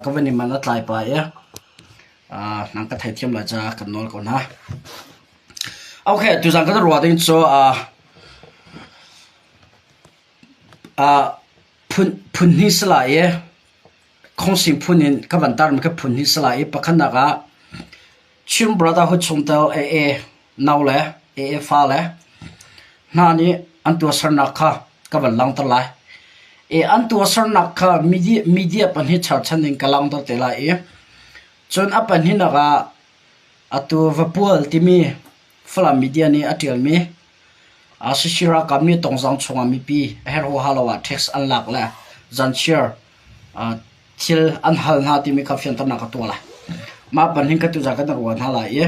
Ka van i man a tlai pah i nang ka theithiam lai caah kan nawl ko hna. Okay, tuzan kan ruah ding cu phun phun hnih si lai i khawngsing phun in ka van tarmi kha phun hnih si lai i pakhatnak ah Chin Brotherhood chungtel AA nau le AA fale hna nih an tuahsernak kha ka van langhter lai. I an tuahsernak kha media, media pahnih cherchan in ka langhter te lai i cun a pahnihnak ah atu Vapual timi Falam media nih a ṭialmi Sisi ralkap nih Tongzang chungah mipi a herh huaha lo ah tax an lak le zanchiar thil an hal hna timi kha fianternak ka tuah lai. Mah pahnih kha tuzan kan ruah hna lai i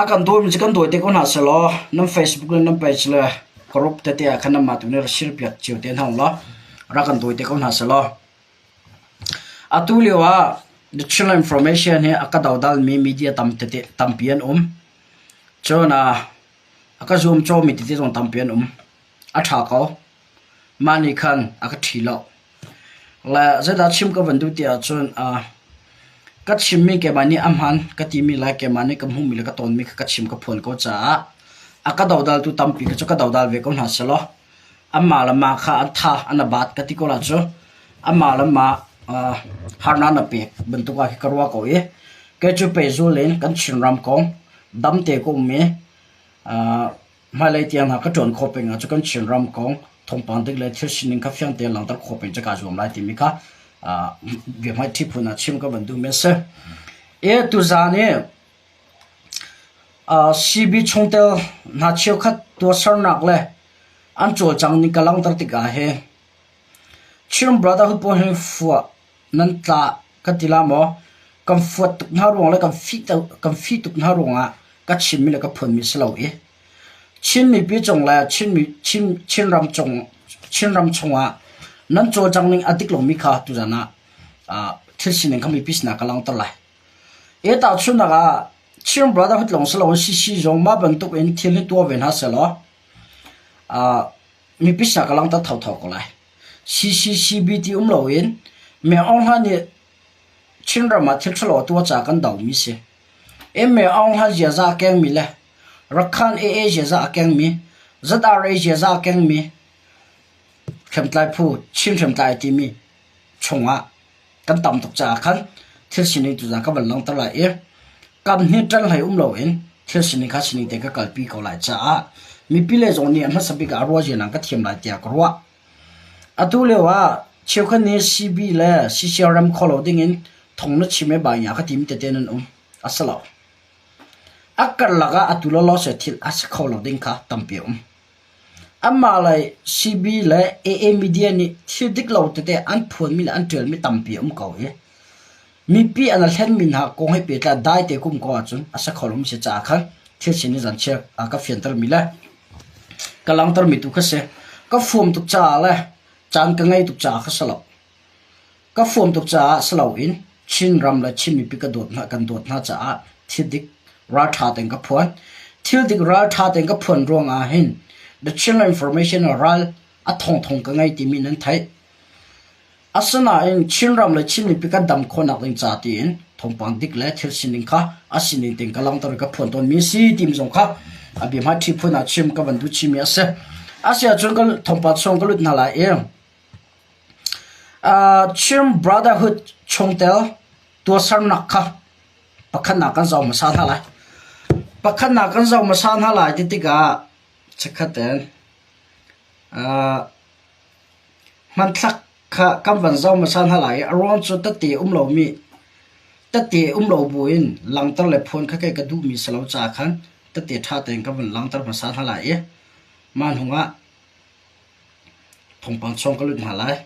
a kan dawimi cu kan dawi te ko hna sehlaw nan Facebook le nan page le group tete ah khan nanmah tu nih rak share piak cio te hna ulaw rak kan dawi te ko hna sehlaw atu lio ah the Chinland Information hi a ka dodalmi media tam tete tampi an um. Cun a ka zuamcawmi tete zong tampi an um. A ṭha ko. Mah nih khan a ka ṭhi lo. Le zeidah chim ka van duh ti ahcun ka chimmi keimah nih a hmaan ka timi le keimah nih ka hmuhmi le ka tawnmi kha ka chim ka phuan ko caah a ka dodaltu tampi kha cu ka dodal ve ko hna sehlaw anmah le mah kha an tha an a bat ka ti ko la cu anmah le mah harnak na pek bantuk ah khi ka ruah ko i kei cu pehzul in kan Chinram kong damte ka um i Hmailei tiang hna ka ṭuan khawh peng ahcun kan Chinram kong thawngpang dik le thil sining kha fiang tein langhter khawh peng cu kaa zuam lai timi kha biahmaiṭhi phun ah chim ka van duhmi a si. E tuzaan i CB chungtel hna cheukhat tuahsernak le an cawlcang ning ka langhter tikah hin Chin Brotherhood pawl hi fuah nan tla kan ti la maw? Kan fuat tuk hna ruang le kan fih kan fih tuk hna ruangah ka chimmi le ka phuanmi si lo i Chin mipi cung le Chin Chin Chinram cung Chinram chungah nan cawlcang ning a dik lomi kha tuzan ah thil sining kha mipi sinah ka langhter lai. E tahchunhnak ah Chin Brotherhood lawng si loin CC zong mah bantuk in thil hi tuah ve hna sehlaw mipi sinah ka langhter thotho ko lai. CCCB ti um loin Meng Aung Hlaing nih Chinram ah thil ṭhalo a tuah caah kan domi si. Meng Aung Hlaing ziaza a kengmi le Rakhan AA ziaza a kengmi, ZRA ziaza a kengmi hriamtlai phu Chin hriamtlai a timi chungah kan tam tuk caah khan thil sining tuzaan ka van langhter lai i kam hnih ṭan hlei um loin thil sining kha sining te ka kalpi ko lai caah mipi le zong nih a hmasa bik ah ruah zian ka thiam lai tiah ka ruah. Atu lio ah cheukhat nih CB le CCRM kho lo dingin thong na chim i bai ka timi tete nan um. A si lo. A karlak ah atu lawlaw se thil a si kho lo ding kha tampi a um. Anmah le CB le AA media nih thil dik lo tete an phuanmi le an ṭialmi tampi a um ko i mipi an i hlenmi hna kong he pehtlai dai te kum ko ahcun a si kho lomi si caah khan thil sin i zanchiar a ka fiantermi le ka langhtermi tu kha si. Ka fuam tuk caah le caan ka ngei tuk caah kha si lo. Ka fuam tuk caah si loin Chinram le Chin mipi ka dawt hna kan dawt hna caah thil dik ralṭha tein ka phuan. Thil dik ralṭha tein ka phuan ruangah hin The Chinland Information ral a thongthong ka ngei timi nan theih. Asinain Chinram le Chin mipi kan dam khawhnak ding ca tiin thawngpang dik le thil sining kha a sining tein ka langhter i ka phuan tawnmi a si timi zong kha a biahmai ṭhi phun ah chim ka van duh chihmi a si. Asiahcun ka thawngpang chung ka lut hna lai i Chin Brotherhood chungtel tuahsernak kha pakhatnak kan zoh hmasa hna lai. Pakhatnak kan zoh hmasa hna lai ti tikah chikkhat tein hmanthlak kha kan van zoh hmasa hna lai i a ruang cu tette um lomi tette um lo buin langhter le phuan kha kei ka duhmi si lo caah khan tette ṭha tein ka vun langhter hmasa hna lai i mah hnuah Thawngpang chung ka lut hna lai.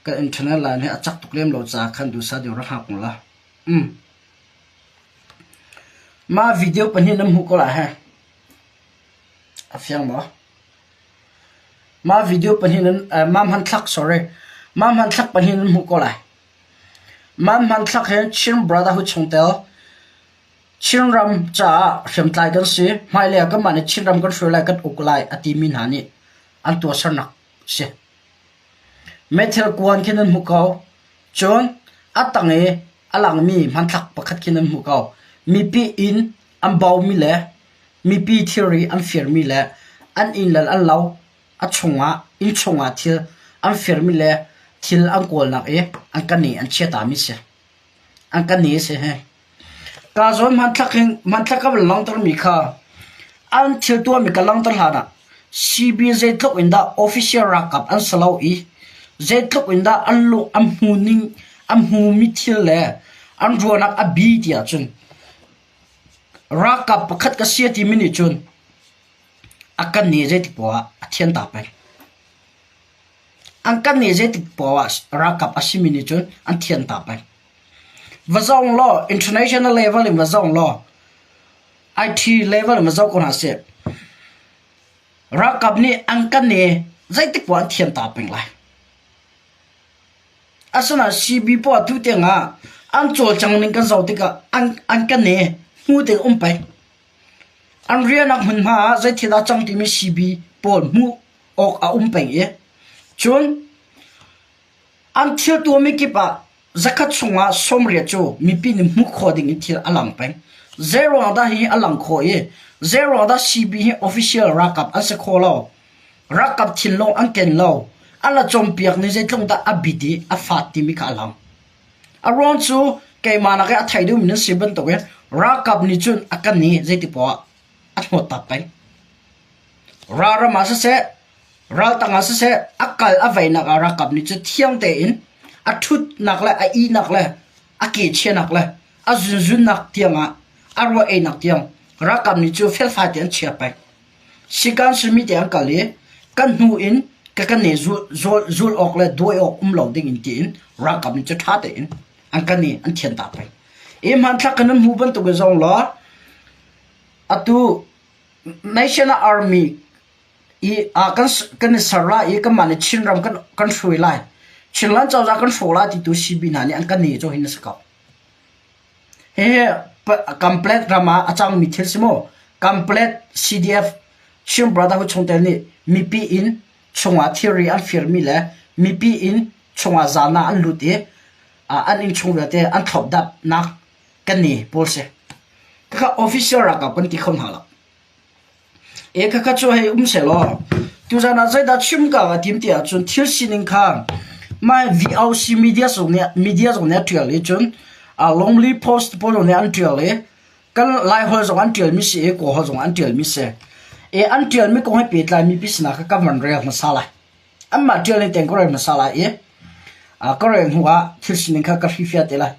Kan internet line hi a cak tuk lem lo caah khan duhsah deuh rak hngak la. Um. Mah video pahnih nan hmuh ko lai he. A fiang maw? Mah video pahnih nan uh, mah hmanthlak sorry. Mah hmanthlak pahnih nan hmuh ko lai. Mah hmanthlak he Chin Brotherhood chungtel Chinram caah hriamtlai kan si. Hmailei ah kanmah nih Chinram kan hruai lai, kan uk lai a timi hna nih an tuahsernak si. Meithal kuan khi nan hmuh ko. Cun a tang i a langmi hmanthlak pakhat khi nan hmuh ko. Mipi inn an baumi le mipi thilri an firmi le an inn le an lo a chungah inn chungah thil an firmi le thil an kawlnak i an kan i an chiatami si. An kan i si hi. Ka zawn hmanthlak hin hmanthlak ka van langhtermi kha an thil tuahmi ka langhter hlan ah CB zeitluk in dah official ralkap an si lo i zeitluk in dah an lung an hmu ning an hmumi thil le an ruahnak a bi ti ahcun ralkap pakhat ka si a timi nih cun a kan nih zeitik poah ah a thian ta peng. An kan nih zeitik poah ah ralkap a simi nih cun an thian ta peng. Va zong law international level in va zong law IT level in va zoh ko hna sih. Ralkap nih an kan i zeitik poah an thiam ta peng lai. Asinain CB poah tu tiang ah an cawlcang ning kan zoh tikah an an kan i hmu ding um peng. An rianak hmunhma ah zeithil dah cang timi CB pawl hmuh awk a um peng i cun An thil tuahmi kip ah zakhat chungah 80 cu mipi nih hmuh khawh ding in thil a lang peng. Zeiruang dah hi a lang khawh i zeiruang dah CB hi official ralkap an si khawh lo? Ralkap thinlung an ken lo. An la cawnpiak ning zeitluk dah a bit i a fat timi kha a lang. A ruang cu keimah nak i a thei deuhmi nan si bantukin ralkap nih cun a kan i zeiti poah ah a hnawt tak peng. Ralram ah siseh, Raltang ah siseh, a kal a veinak ah ralkap nih cu thiang tein a ṭhutnak le a ihnak le a ke chiahnak le a zunzunnak tiangah a ruah einak tiang ralkap nih cu felfai tein an chia peng. Sikan simi te an kal i kan hnu in ka kan ne zul, zul, zul awk le duai awk um lo ding in tiin ralkap nih cu ṭha tein an kan i an thian ta peng. I hmanthlak kan nan hmu bantuk in zong law atu National Army i kan i ser lai i kanmah nih Chinram kan hruai lai. Chinland cozah kan hrawh lai ti tu CB hna nih an kan ne cu hin a si ko. Hihi Kamplet ram ah a cangmi thil si mu. Kamplet CDF Chin Brotherhood chungtel nih mipi inn chungah thilri an firmi le mipi inn chungah zan ah an lut i an inn chung vialte an thlopdapnak kan ne pawl si. Khakha official ralkap kan ti kho hna lo. E khakha cu hei um sehlaw tuzan ah zeidah chim ka ka tim ti ahcun thil sining kha mah VOC media zong nih media zong nih a ṭial i cun Lonely Post pawl zong nih an ṭial i kan Laiholh zong an ṭialmi si i Kawlholh zong an ṭialmi si. E an ṭialmi kong he pehtlai mi pi sinah kha ka van rel hmasa lai. Anmah ṭial ning tein ka rel hmasa lai i ka rel hnu ah thil sining kha ka hrifiah te lai.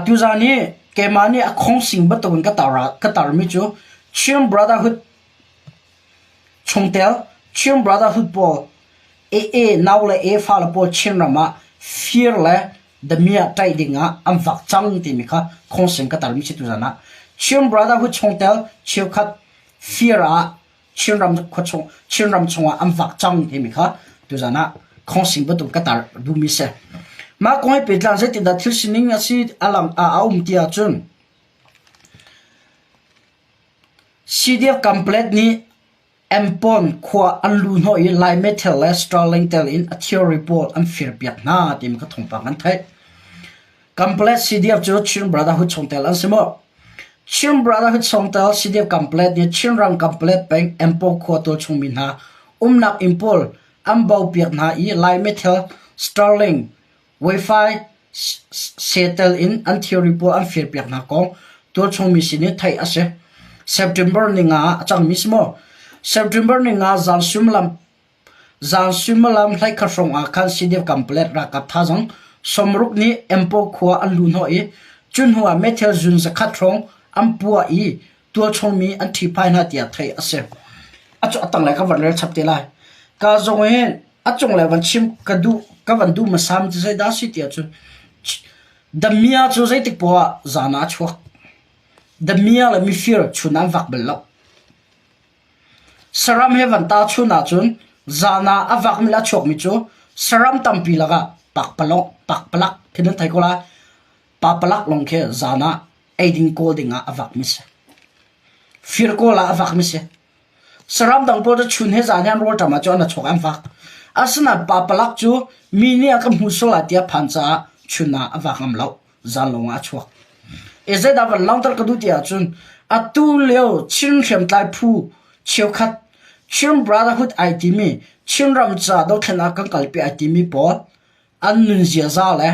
Tuzaan i keimah nih a khawngsing bantukin ka tarmi cu Chin Brotherhood chungtel Chin Brotherhood pawl AA nau le A fale pawl Chinram ah fir le damiah ṭaih dingah an vak cang timi kha khawngsing ka tarmi si tuzaan ah. Chin Brotherhood chungtel cheukhat fir ah Chinram khuachung Chinram chungah an vak cang timi kha tuzan ah khawngsing bantuk ka tar duhmi si. Mah kong he pehtlai zeitindah thil sining a si a lang a um ti ahcun CDF Kamplet nih Ampon khua an luh hnawh i Lai Metal le Starlink tel in a thilri pawl an firpiak hna timi kha thawngpang an theih. Kamplet CDF cu Chin Brotherhood chungtel an si maw? Chin Brotherhood chungtel CDF Kamplet nih Chinram Kamplet peng Empo khua tualchung mi hna umnak inn pawl an bopiak hna i Lai meithal, Starlink, Wi-Fi setel in an thilri pawl an firpiak hna kong tualchung mi sin in theih a si. September ninga ah a cangmi si maw? September ninga zan suimilam Zan suimilam hleikhat hrawng ah khan CDF Kamplet ralkap thazaang 60 nih Empo khua an luhhnawh i cu hnu ah meithal zun zakhat hrawng an puah i tualchung mi an ṭhihphai hna tiah theih a si. A tanglei ka van rel chap te lai. Ka zong hin a cunglei van chim ka duh ka van duh hmasa mi cu zeidah a si tiah cun Damia cu zeitik poah ah zan ah a chuak. Damia le mifir chun ah an vak bal lo. Saram he van tahchunh ahcun zan ah a vakmi le a chuakmi cu saram tampi lakah pakpalawng pakpalak khi nan thei ko lai. Papalak lawng khi zan ah eiding kawl dingah a vakmi si. Fir kawl ah a vakmi si. Saram dang pawl cu chun he zan he an rawlṭam ahcun an a chuak an vak. Asinain papalak cu mi nih a ka hmu sual lai tiah phan caah chun ah a vak ngam lo. Zan lawngah a chuak. I zeidah van langhter ka duh ti ahcun atu lio Chin hriamtlai phu cheukhat Chin Brotherhood ai timi Chinram ca dothlennak kan kalpi ai timi pawl an nun ziaza le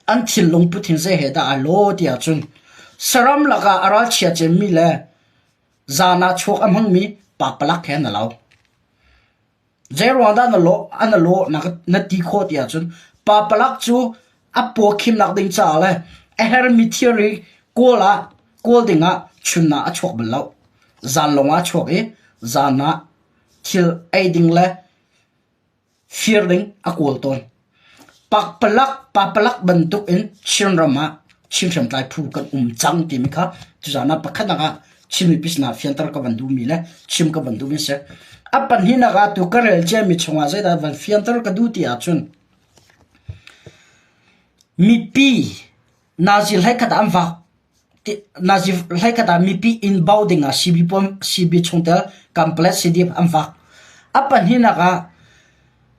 an thinlung put hin zei he dah ai law ti ahcun saram lakah a ralchia cemmi le zan ah chuak a hmangmi papalak he na lo. Zeiruang dah na lawh an lawh na ti khawh ti ahcun papalak cu a paw khimnak ding caah le a hermi thilri kawl ah kawl ding ah chun ah a chuak bal lo. Zan lawng ah a chuak i zan ah thil ei ding le fir ding a kawl tawn. Pakpalak papalak bantuk in Chinram ah Chin hriamtlai phu kan um cang timi kha tuzaan ah pakhatnak ah Chin mipi sinah fianter ka van duhmi le chim ka van duhmi a si. A pahnihnak ah tu ka rel ciami chungah zeidah van fianter ka duh ti ahcun mipi nazi hleikhat ah an vak Nazi hleikhat ah mipi inn bau ding ah CB pawl CB chungtel Kamplet CDF an vak. A pahnihnak ah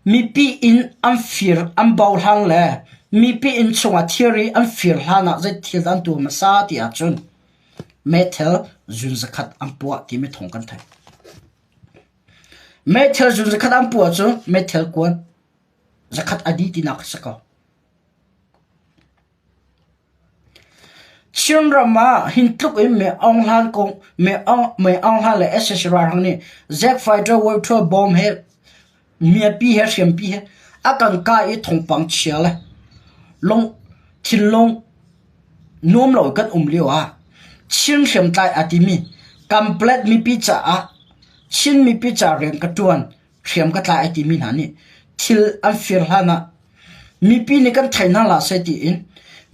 mipi inn an fir an bau hlan le mipi inn chungah thilri an fir hlan ah zei thil dah an tuah hmasa ti ahcun meithal zun zakhat an puah timi thawng kan theih. Meithal zun zakhat an puah cu meithal kuan zakhat a dih tinak a si ko. Chinram ah hin tluk in Mi Aung Hlan kong Mi Aung Hlan le sac ralhrang nih Zack Fighter World Tour bom he miapi he hriampi he a kan kah i thawngpang chia le lung thinlung nuam lo kan um lio ah Chin hriamtlai aa timi Kanpetlet mipi caah Chin mipi ca rian ka ṭuan hriam ka tlai ai timi hna nih thil an fir hlan ah mipi nih kan thei hna la seh tiin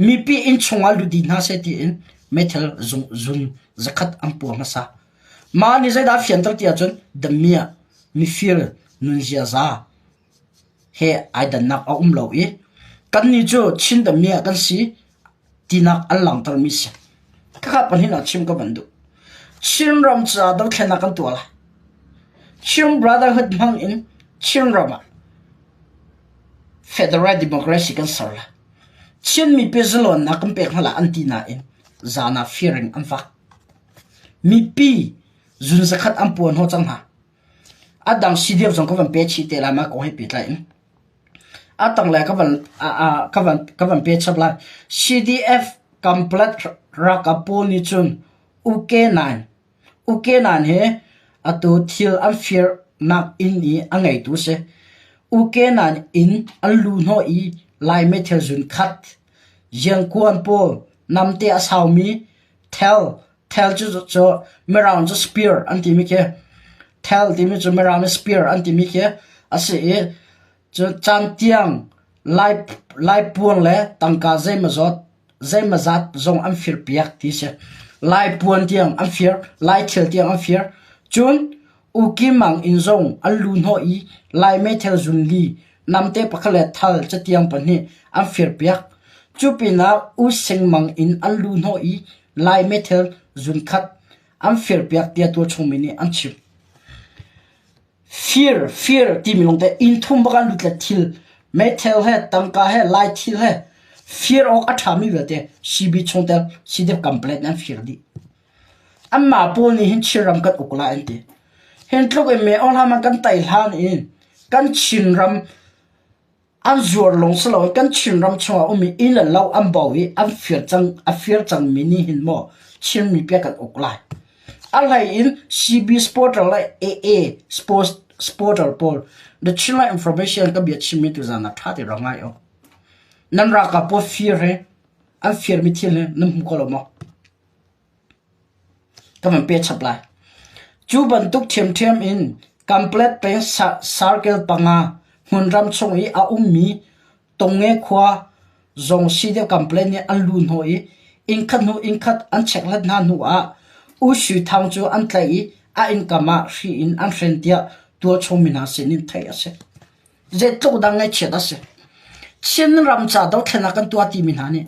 mipi inn chungah lut dih hna seh tiin meithal zung zun zakhat an pua hmasa. Mah nih zeidah a fianter ti ahcun damiah mifir nun ziaza he ai dannak a um lo i kannih cu Chin damiah kan si tinak an langhtermi si. Khakha pahnih ah chim ka van duh. Chinram caah dothlennak kan tuah lai. Chin Brotherhood hmang in Chinram ah Federal Democracy kan ser lai. Chin mipi zalawnnak kan pek hna lai an ti nain zan ah firing an fak. Mipi zun zakhat an puan hnawh cang hna. A dang CDF zong ka van pe chih te lai mah kong he pehtlai in. A tanglei ka van ka van ka van pe chap lai. CDF Kamplat ralkap pawl nih cun UK-9 UK-9 he atu thil an firnak inn i a ngeitu si. UK-9 inn an luh hnawh i Lai meithal zun khat, Ziangkuan pawl, namte a saumi, thel, thel cu cu Mirang cu spear an timi khi thel timi cu Mirang nih spear an timi khi a si i cu cantiang lai laipuang le tangka zeimawzat zeimawzat zong an firpiak ti si. Laipuan tiang an fir, lai thil tiang an fir. Cun Ukimang inn zong an lu hnawh i Lai meithal zunli namte pakhat le thal catiang pahnih an firpiak. Cu pinah U Sing Mang inn an lu hnawh i Lai meithal zunkhat an firpiak tiah tualchungmi nih an chim. Fir, fir timi lawng te inn thum bak an lut le thil meithal he tangka he lai thil he fir awk a ṭhami vialte CB chungtel CDF complaint an fir dih. Anmah pawl nih hin Chinram kan uk lai an ti. Hin tluk in me ohlam an kan tai hlan in kan Chinram an zuar lawng si loin kan Chinram chungah ummi inn le lo an bo i an fir cang a fir cangmi nih hin maw Chin mipi kan uk lai. A hlei in CB supporter le AA sports supporter pawl The Chinland Information ka bia chimmi tuzaan ah ṭha te rak ngai u. Nan ralkap pawl fir he an firmi thil he nan hmu ko lo maw? Ka van pe chap lai. Cu bantuk ṭhiamṭhiam in Kamplet peng Sarkel panga hmunram chung i a ummi Tongnge khua zong si deuh Kamplet nih an lu hnawh i innkhat hnu innkhat an chekhlat hna hnu ah U Sui Thang cu an tlaih i a innkam ah hri in an hren tiah tualchung mi hna sin in theih a si. Zeitluk dang ngaihchiat a si. Chinram ca dothlennak kan tuah timi hna nih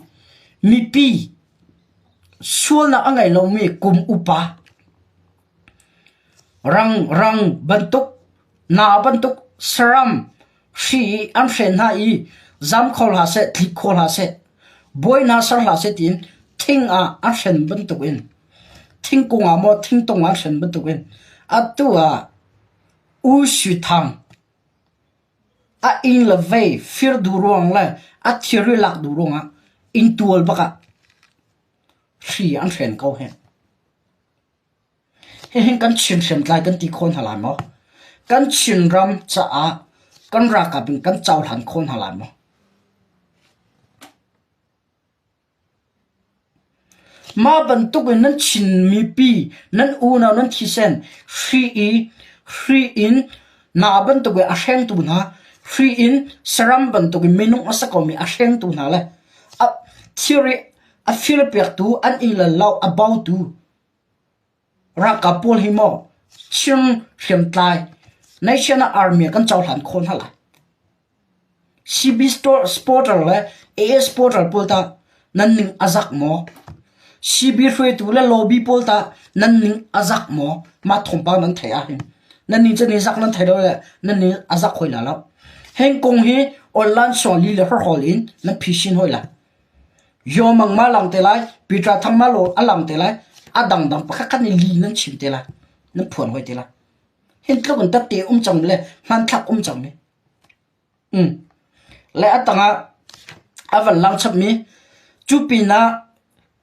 mipi Sualnak a ngei lomi kum upa rang rang bantuk, naa bantuk, saram. Hri i an hren hna i zam kho hlah seh, tlik kho hlah seh, bawi hna ser hlah seh tiin thing ah an hren bantukin thingkung ah maw thingtung ah an hren bantukin atu ah U Sui Thang a inn le vei fir duh ruang le a thilri lak duh ruangah inntual bak ah hri an hren ko hih. Hihin kan Chin hriamtlai kan ti kho hna lai maw? Kan Chinram caah kan ralkap in kan cohlan kho hna lai maw? Mah bantuk in nan Chin mipi, nan unau nan thisen hri i hri in naa bantuk in a hrengtu hna, hri in saram bantuk in minung a si komi a hrengtu hna le a thilri a firpiaktu an inn le lo a bautu Ralkap pawl hi maw Chin hriamtlai National Army kan cohlan khawh hna lai. CB supporter le AA supporter pawl tah nan ning a zak maw? CB hruaitu le lobby pawl tah nan ning a zak maw? Mah thawngpang nan theih ahhin nan ning cu ni zak nan thei lo le nan ning a zak hoi la lo. Heng kong hi online song li le hrawhrawl in nan phisin hoi lai. Yaw Mang ma lang te lai, Peter Thang ma lo a lang te lai, a dangdang pakhat khat nih li nan chim te lai, nan phuan hoi te lai. Hin tluk in tatte um cang le hmanthlak um cang mi. Mm. Le a tangah a van lang chap mi cu pinah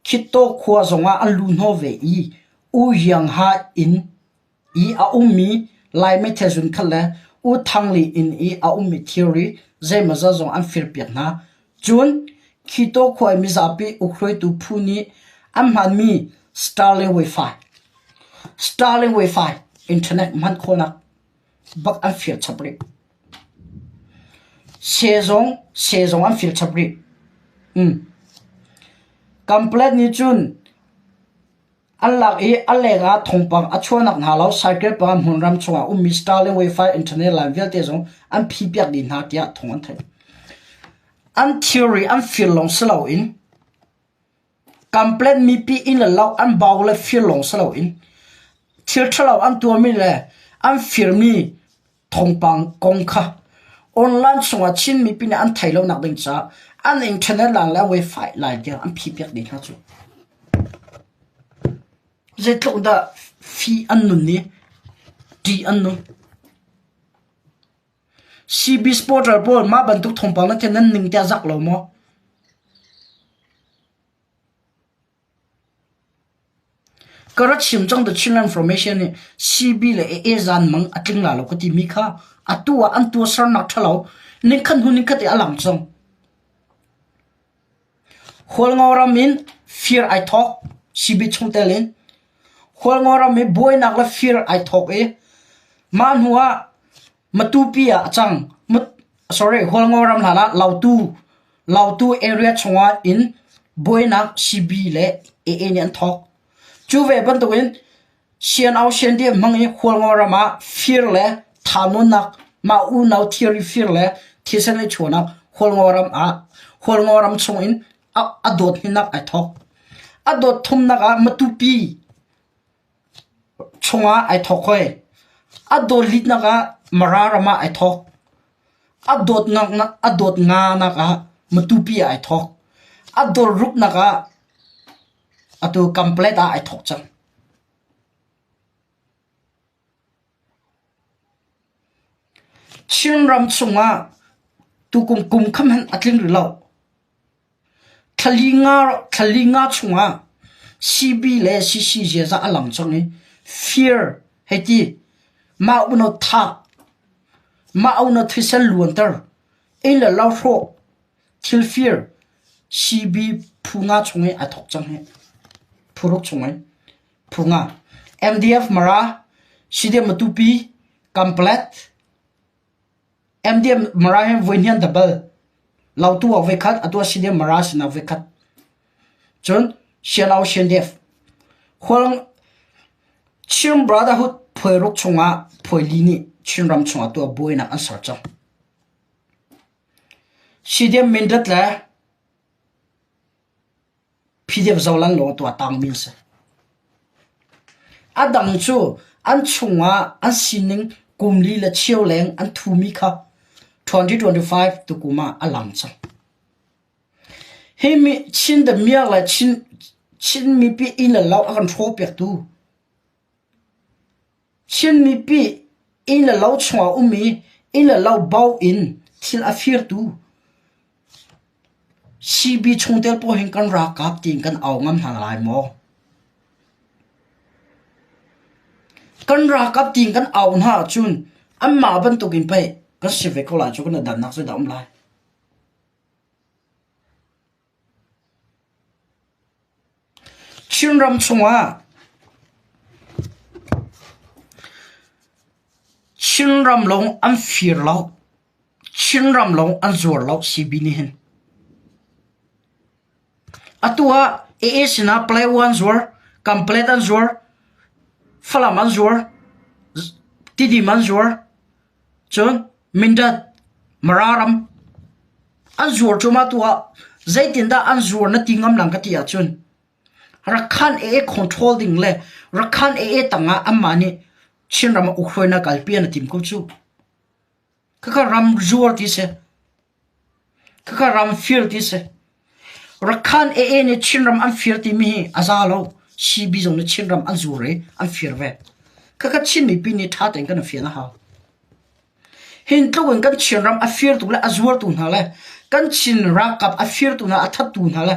Khitto khua zongah an lu hnaw ve i U Iang Ha inn i a ummi Lai meithal zunkhat le U Thang Li inn i a ummi thilri zeimawzat zong an firpiak hna. Cun Khito khua i mizapi ukhruaitu phu nih an hmanmi Starlink Wi-Fi Starlink Wi-Fi internet hman khawhnak bak an fir chap rih. Sehzung sehzung an fir chap rih. Mm. Complaint nih cun An lak i a leng ah thawngpang a chuahnak hna lo cycle pa hmunram chungah ummi Starlink Wi-Fi internet line vialte zong an phihpiak dih hna tiah thawng an theih. An thilri an fir lawng si loin complaint mipi inn le lo an bau le fir lawng si loin thil ṭhalo an tuahmi le an firmi thawngpang kong kha online chungah Chin mipi nih an theih lonak ding caah an internet line le wifi line tiang an phihpiak dih hna cu. Zeitluk dah fih an nun i ṭih an nun. CB supporter pawl mah bantuk thawngpang nan theih nan ning te a zak lo maw? Ka ra chim cang The Chinland Information nih CB le AA zanmang a tling la lo ka timi kha atu ah an tuahsernak ṭhalo ningkhat hnu ningkhat i a lang cang. Hualngo ram in fir ai thawk CB chungtel in. Hualngo ram i buainak le fir ai thawk i mah hnu ah Matupi ah a cang. Sorry, Hualngo ram hlan ah Lautu Lautu area chungah in buainak CB le AA nih an thawk. Cu ve bantukin CNO CNDF hmang i Hualngo ram ah fir le thahnawnnak mah unau thilri fir le thisen i chuahnak Hualngo ram ah Hualngo ram chungin a, a dawt hninak ai thawk. A dawt thumnak ah Matupi chungah ai thawk hoi. A dawtlitnak ah Mara ram ah ai thawk. A dawtnak a dawt nganak ah Matupi ah ai thawk. A dawtruknak ah atu Kamplet ah ai thawk cang. Chinram chungah tukum kum kha hmanh a tling rih lo. Thlali nga chungah CB le CC ziaza a lang cang i fir hei ti, mah unaw thah, mah unaw thisen luanter, inn le lo hrawh, thil fir, CB phu nga chung i aa thawk cang hi. Phu ruk chung in. Phu nga. MDF Mara, CDM Matupi, Kamplet, MDM Mara hin voi hnian double. Lautu ah voi khat, atu ah CDM Mara sinah voi khat. Cun Sianau CNDF. Hual Chin Brotherhood phuai ruk chungah phuai li nih Chinram chungah tuah buainak an ser cang. CDM Mindat le PDF zohlan lawng tu a tangmi an si. A dang cu an chungah an sining kum li le cheu leng an thumi kha. 2025 tukum ah a lang cang. Hi mi Chin damiak le Chin Chin mipi inn le lo a kan hrawhpiaktu Chin mipi inn le lo chungah ummi inn le lo bo in thil a firtu CB chungtel pawl hin kan ralkap tiin kan au ngam hna lai maw? Kan ralkap tiin kan au hna ahcun anmah bantukin pei kan si ve ko lai cu kan i dannak zeidah a um lai? Chinram chungah Chinram lawng an fir lo. Chinram lawng an zuar lo CB nih hin. Atu ah AA sinah Palawan an zuar, Kamplet an zuar, Falam an zuar, Tidim an zuar, cun Mindat, Mara ram an zuar cuahmah tu ah zeitindah an zuar na ti ngam lang ka ti ahcun Rakhan AA control ding le Rakhan AA tangah anmah nih Chinram ah ukhruainak kalpi an i tim ko cu. Khakha ram zuar ti si. Khakha ram fir ti si. Rakhan AA nih Chinram an fir timi hi a za lo. CB zong nih Chinram an zuar i an fir ve. Khakha Chin mipi nih ṭha tein kan i fian a hau. Hin tluk in kan Chinram a firtu le a zuartu hna le kan Chin ralkap a firtu hna a thattu hna le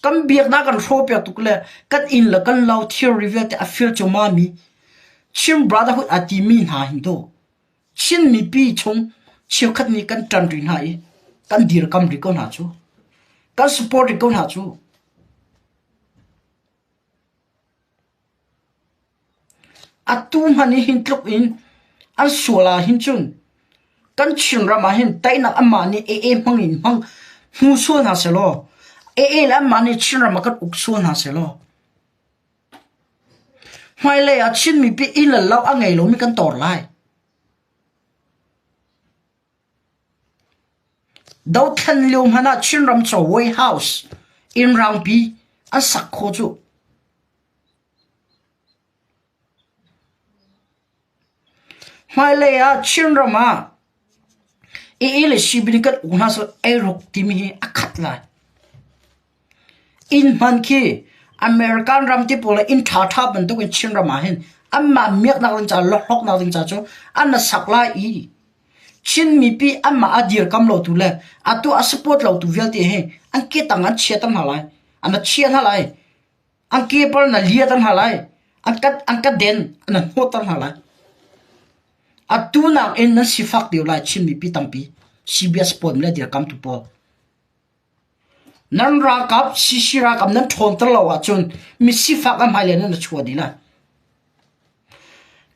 kan biaknak kan hrawhpiak tuk le kan inn le kan lo thilri vialte a fir cuahmah mi Chin Brotherhood aa timi hna hin tu Chin mipi chung cheukhat nih kan ṭan rih hna i kan dirkam rih ko hna cu. Kan support rih ko hna cu. Atu hmanh i hin tluk in an sual ah hin cun kan Chinram ah hin teinak anmah nih AA hmang in hmang hmu sual hna sehlaw AA le anmah nih Chinram ah kan uk sual hna sehlaw hmailei ah Chin mipi inn le lo a ngei lomi kan tor lai. Dothlen lio hmanh ah Chinram cu White House inn rangpi an sak khawh cu. Hmailei ah Chinram ah AA le CB nih kan uk hna seh eiruk timi hi a khat lai. Inn hman khi American ram te pawl inn ṭhaṭha bantuk in Chinram ah hin anmah miaknak ding ca hlawknak ding ca cu an sak lai i Chin mipi anmah a dirkam lotu le atu a support lotu vialte hi an ke tang an chia ter hna lai. An chia hna lai. An ke par na liater hna lai. An ka an ka den an hnawtter hna lai. Atu nakin nan sifak deuh lai Chin mipi tampi CBS pawl le dirkamtu pawl. Nan ralkap CC ralkap nan ṭhawnter lo ahcun mi sifak an hmailei nan chuah dih lai.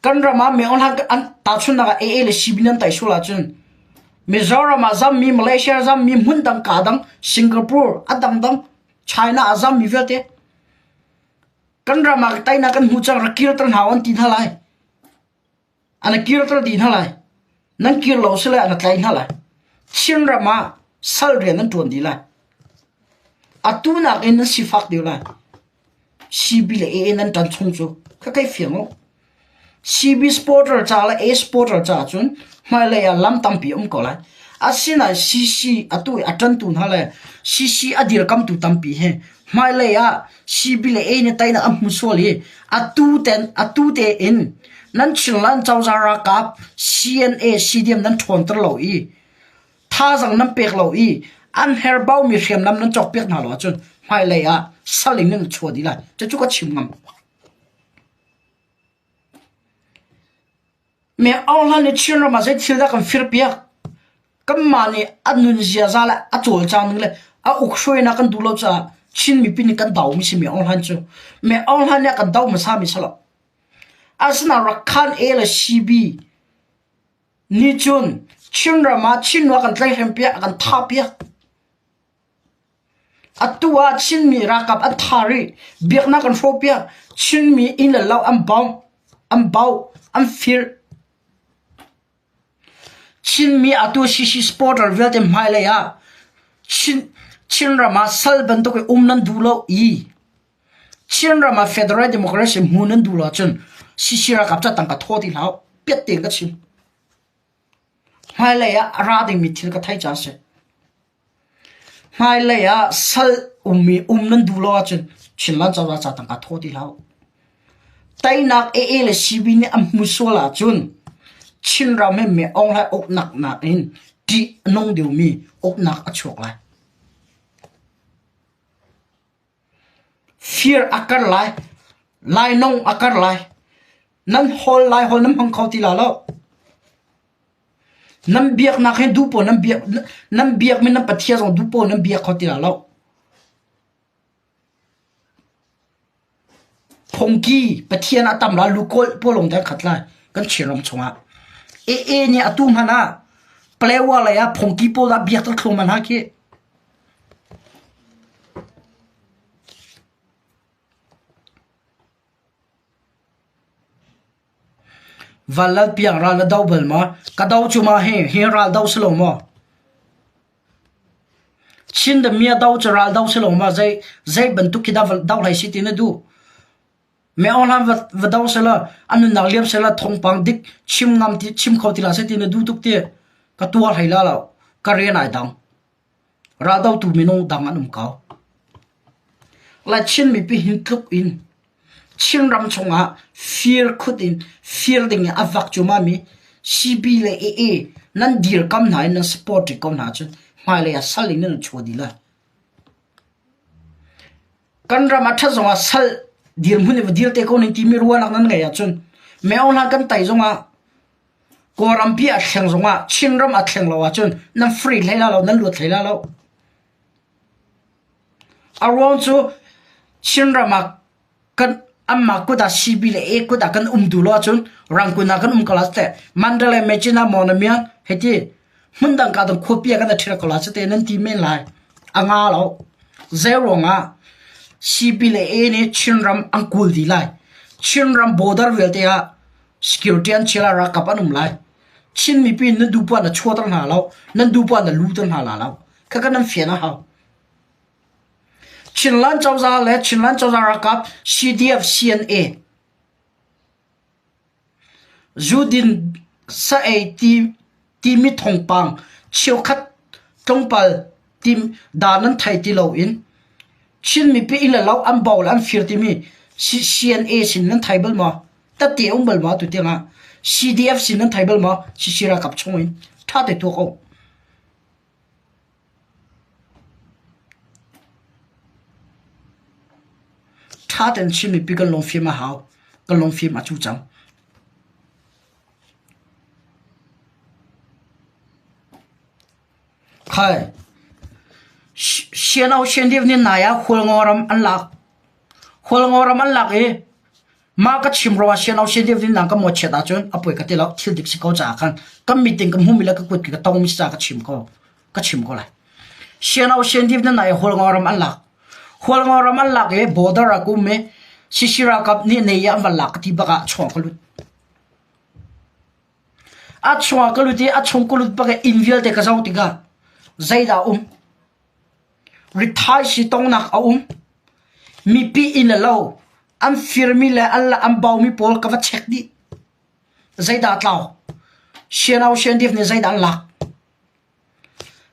Kan ram ah mi an tahchunhnak ah AA le CB nan tai sual ahcun Mizoram ah zammi, Malaysia zammi, hmun dang ka dang, Singapore a dangdang, China ah zammi vialte kan ram ah teinak kan hmu cang rak kirter hna an ti hna lai. An kirter dih hna lai. Nan kir lo sile an tlai hna lai. Chinram ah sal rian nan ṭuan dih lai. Atu nakin nan sifak deuh lai. CB le AA nan ṭan chung cu kha kai fiang u. CB supporter ca le A supporter ca cun hmailei ah lam tampi um ko lai. Asinain CC atu i a ṭantu hna le CC a dirkamtu tampi hi hmailei ah CB le A nih teinak an hmu sual i atu ten atu tein nan Chinland cozah ralkap CNA CDM nan ṭhawnter lo i thazaang nan pek lo i an herbaumi hriamnam nan cawkpiak hna lo ahcun hmailei ah sal in nan chuah dih lai. Cucu ka chim ngam. Me Aung Hlan nih Chinram ah zei thil dah kan firpiak? Kanmah nih a nun ziaza le a cawlcang ning le a ukhruainak kan duh lo caah Chin mipi nih kan domi si Me Aung Hlan cu. Me Aung Hlan nih a kan do hmasa mi si lo. Asinain Rakhan A le CB nih cun Chinram ah Chinnu a kan tlaihhrem piak, a kan thah piak. Atu ah Chinmi ralkap an tha rih. Biaknak an hrawhpiak. Chinmi inn le lo an bawmh, an bauh, an fir. Chinmi atu CC supporter vialte hmailei ah Chin, Chinram ah sal bantuk in um nan duh lo i Chinram ah federal democracy hmu nan duh lo ahcun CC ralkap ca tangka thaw ti hlah u. Piat tein ka chim. Hmailei ah a ra dingmi thil ka theih caah a si. Hmailei ah sal ummi um nan duh lo ahcun Chinland cozah ca tangka thaw ti hlah u. Teinak AA le CB nih an hmu sual ahcun Chinram hi Me Aung Hlaing uknak nakin ṭih a nung deuhmi uknak a chuak lai. Fir a kar lai, lainawng a kar lai. Nan hawl lai hawl nan hmang kho ti la lo. Nan biaknak hi duh paoh nan biak nan biakmi nan Pathian zong duh paoh nan biak kho ti la lo. Phungki Pathian a tam la lukawl pawl lawng te an khat lai kan Chinram chungah. AA nih atu hmanh ah Palewa lei ah phungki pawl ah biak ter thluahmah hna khi. Vanlalpiang ral na do bal maw? Ka do cu ma hi hi ral do si lo maw? Chin the mia do cu ral do si lo maw? Zei zei bantuk khi dah do hlei si ti na duh? Me aung hlan va va do sela an nunnak liam sela thawngpang dik chim ngam ti chim kho ti la se ti na duh tuk ti ka tuar hlei la lo ka rian ai dang. Raldotu minung dang an um ko. Lai Chin mipi hin tluk in Chinram chungah fir khut in fir ding in a vak cuahmah mi CB le AA nan dirkam hna in nan support rih ko hna ahcun hmailei ah sal in nan chuah dih lai. Kan ram a ṭhat zongah sal dirhmun in va dir te ko ning timi ruahnak nan ngeih ahcun Meo hna kan tai zongah Kawlrampi a thleng zongah Chinram a thleng lo ahcun nan free hlei la lo, nan luat hlei la lo. A ruang cu Chinram ah kan anmah kut ah CB le A kut ah kan um duh lo ahcun Rangoon ah kan um ko la teh Mandalay Myitkyina Mawlamyine hiti hmundang ka dang khuapi ah kan ṭhial ko la te nan ti men lai. A nga lo. Zei ruangah CB le A nih Chinram an kul dih lai. Chinram border vialte ah Security an chia lai, ralkap an um lai. Chin mipi nan duh poah na chuahter hna lo, nan duh poah na luter hna la lo. Khakha nan fian a hau. Chinland cozah le Chinland cozah ralkap CDF CNA zudin sa ei ti timi thawngpang cheukhat tlawmpal tim dan nan thei ti loin Chin mipi inn le lo an bo le an fir timi CNA sin nan thei bal maw? Tate um bal maw tu tiangah CDF sin nan thei bal maw? CC ralkap chung in tha te tuak o. Tha ten Chin mipi kan lungfim a hau. Kan lungfim a cu cang. Khai Siano Siandiv nih nai ah Hualngo ram an lak. Hualngo ram an lak i mah ka chim ruangah Siano Siandiv nih nang ka mawchiat ahcun a poi ka ti lo thil dik si ko caah khan kan meeting ka hmumi le ka kut ka tongmi si caah ka chim ko ka chim ko lai. Siano Siandiv nih nai ah Hualngo ram an lak. Hualngo ram an lak i border ah ka um i Sisi ralkap nih nei ah an van lak ka ti bak ah chuang ka lut. A chungah ka lut i a chung ka lut bak i inn vialte ka zoh tikah zeidah a um? Rithaisi tongnak a um. Mipi inn le lo an firmi le an an baumi pawl ka va check dih. Zeidah a tlau? Siano siandif nih zeidah an lak?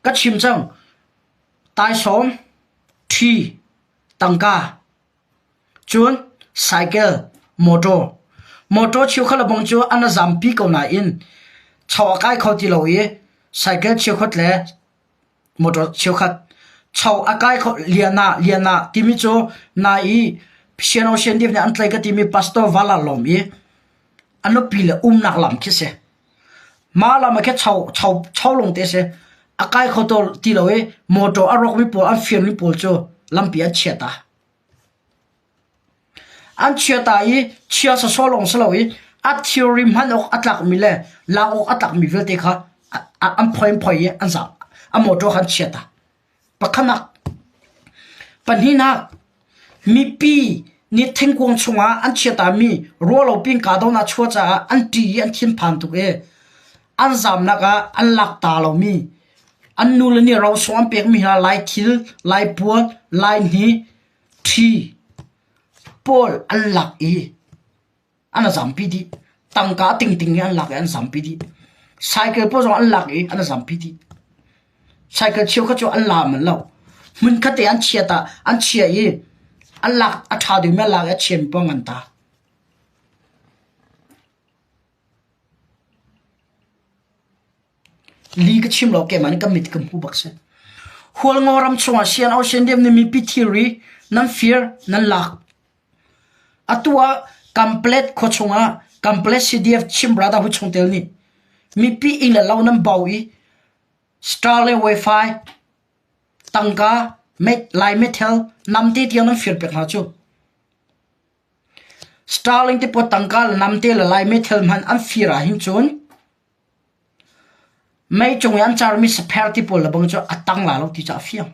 Ka chim cang. Taisawm, ṭhi, tangka, Cun cycle, motor, motor cheukhat le bang cu an zampi ko nain cho a kai kho ti lo i cycle cheukhat le motor cheukhat cho a kai kho lian ah lian ah timi cu nai i Siano Siandip nih an tlaih ka timi pastor Valalawm i a nupi le umnak lam khi si. Mah lam ah khin cho cho cho lung te si. A kai kho ti lo i motor a rawkmi pawl an firmi pawl cu lampi an chia ta. An chia ta i chia sawsawh lawng si lo i a thilri hman awk a tlakmi le lak awk a tlakmi vialte kha an phoi an phoi i an zam. A motor kha an chia ta. Pakhatnak. Pahnihnak, mipi nih thingkung chungah an chia tami ruahlo pin kahdohnak chuah caah an ṭih i an thinphan tuk i an zamnak ah an lak ta lomi an nule nih rosung an pekmi hna Lai thil, Lai puan, Lai hni, ṭhi pawl an lak i an zampi dih. Tangka tingting in an lak i an zampi dih. Cycle pawl zong an lak i an zampi dih. Cycle cheukhat cu an la manh lo. Hmunkhat te an chiat ah an chia i an lak a ṭha dingmi an lak i a chiami paoh an ngan ta. Li ka chim lo keimah nih ka mit ka hmu bak si. Hualngo ram chungah sian ocean dam nih mipi thilri nan fir nan lak. Atu ah Kamplet khua chungah Kamplet CDF Chin Brotherhood chungtel nih mipi inn le lo nan bau i star le wifi tangka lai meithal namte tiang nan fir pek hna cu. Starlink te pawl tangka le namte le lai meithal hmanh an fir ahhin cun mei cung i an carmi sapher ti pawl le bang cu a tang la lo ti cu a fiang.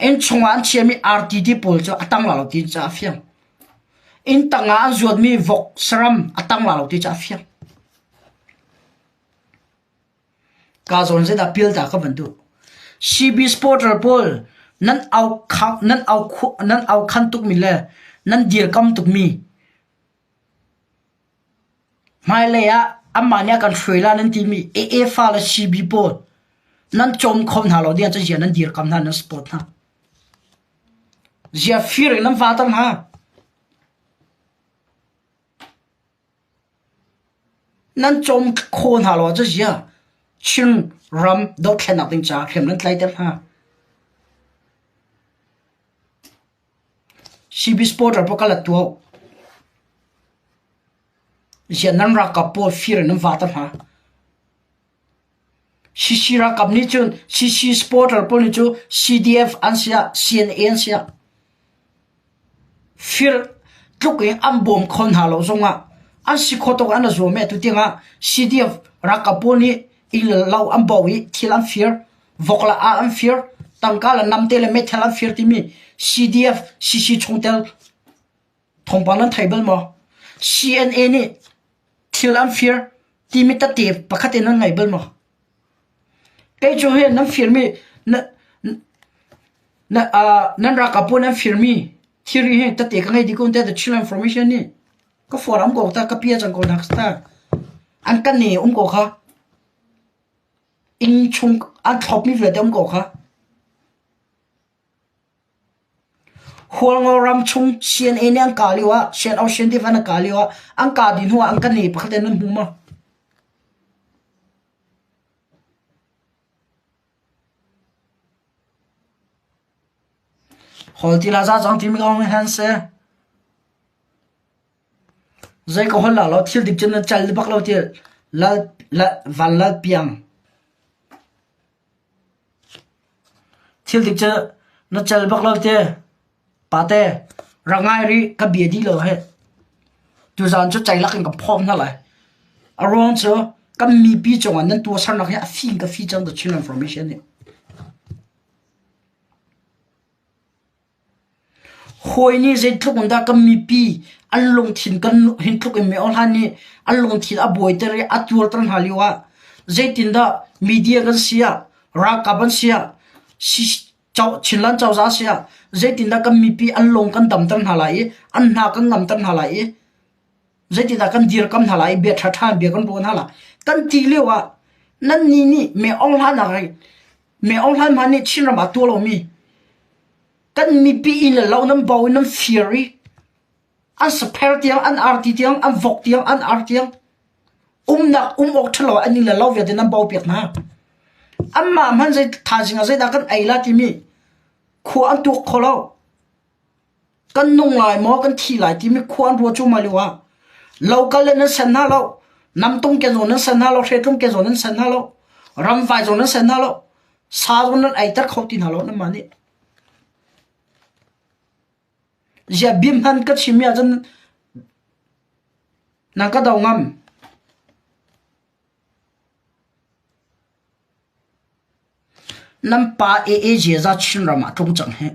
Inn chungah an chiahmi arti ti pawl cu a tang la lo ti cu a fiang. Inn tangah an zuatmi vok saram a tang la lo ti cu a fiang. Ka zawn zeidah pil ta ka van duh. CB supporter pawl nan au nan au nan au khan tukmi le nan dirkam tukmi Hmailei ah anmah nih a kan hruai lai nan timi AA fa le CB pawl nan cawm kho hna lo ding ah cun nan dirkam hna nan support hna. Zia fir in nan vater hna. Nan cawm kho hna lo ahcun zia Chin ram dothlennak ding caah hriam nan tlaiter hna. CB supporter pawl ka let tuah. Ziah nan ralkap pawl fir in nan vater hna. CC ralkap nih cun CC supporter pawl nih cu CDF an si ah CNA an si ah fir tluk in an bawm kho hna lo zongah an si kho tawk an i zuam i atu tiangah CDF ralkap pawl nih inn le lo an bau i thil an fir, vok le aa an fir, tangka le namte le meithal an fir timi CDF CC chungtel Thawngpang nan thei bal maw? CNA nih thil an fir timi tette pakhat in nan ngei bal maw? Kei cu hi nan firmi na, na, uh, nan ralkap pawl nan firmi thilri hi tette ka ngei dih ko te the Chin Information nih ka phone am ko ta ka pia cang ko nak ta an kan ne um ko kha inn chung an thlop mi vialte um ko kha Hualngo ram chung CNA nih an kah lio ah Sian Ocean tiva an kah lio ah an kah dih hnu ah an kan ne pakhat in nan hmu maw? Hol ti la za cang timi kong han si. Zei ka hol la lo thil dik cun na cal bak lo ti lal lal van lal piang. Thil dik cu na cal bak lo te. Pate, rak ngai rih, ka bia dih lo hih. Tuzaan cu ceilak in ka phawm hna lai. A ruang cu kan mipi cungah nan tuahsernak hi a fing ka fi cang The Chin Information nih. Hawi nih zeitluk in dah kan mipi an lungthin kan hin tluk in mi-awhlan nih an lungthin a buaiter i a tuarter hna lio ah zeitindah media kan si ah, ralkap an si ah, Chinland cozah si ah zeitindah kan mipi an lung kan damter hna lai i an hna kan ngamter hna lai i zeitindah kan dirkam hna lai i bia ṭhaṭha in bia kan ruah hna lai kan ti lio ah nannih nih me-aung hlanak me-aung hlan hmanh nih Chinram ah tuah lomi Kan mipi inn le lo nan bo in nan fir i an sapher tiang, an arti tiang, an vok tiang, an ar tiang umnak um awk ṭhalo an inn le lo vialte nan bo piak hna. Anmah hmanh zei thaizing ah zeidah kan ei la timi khua an tuak kho lo. Kan nung lai maw kan thi lai timi khua an ruah cuahmah lio ah lo kal le nan sen hna lo, namtung ke zawn nan sen hna lo, hretlung ke zawn nan sen hna lo, ramvai zawn nan sen hna lo, sa zawn nan eiter kho ti hna lo nanmah nih. Ziah bia hman ka chim ahcun na ka do ngam. Nan pa AA ziaza Chinram ah tlung cang hih.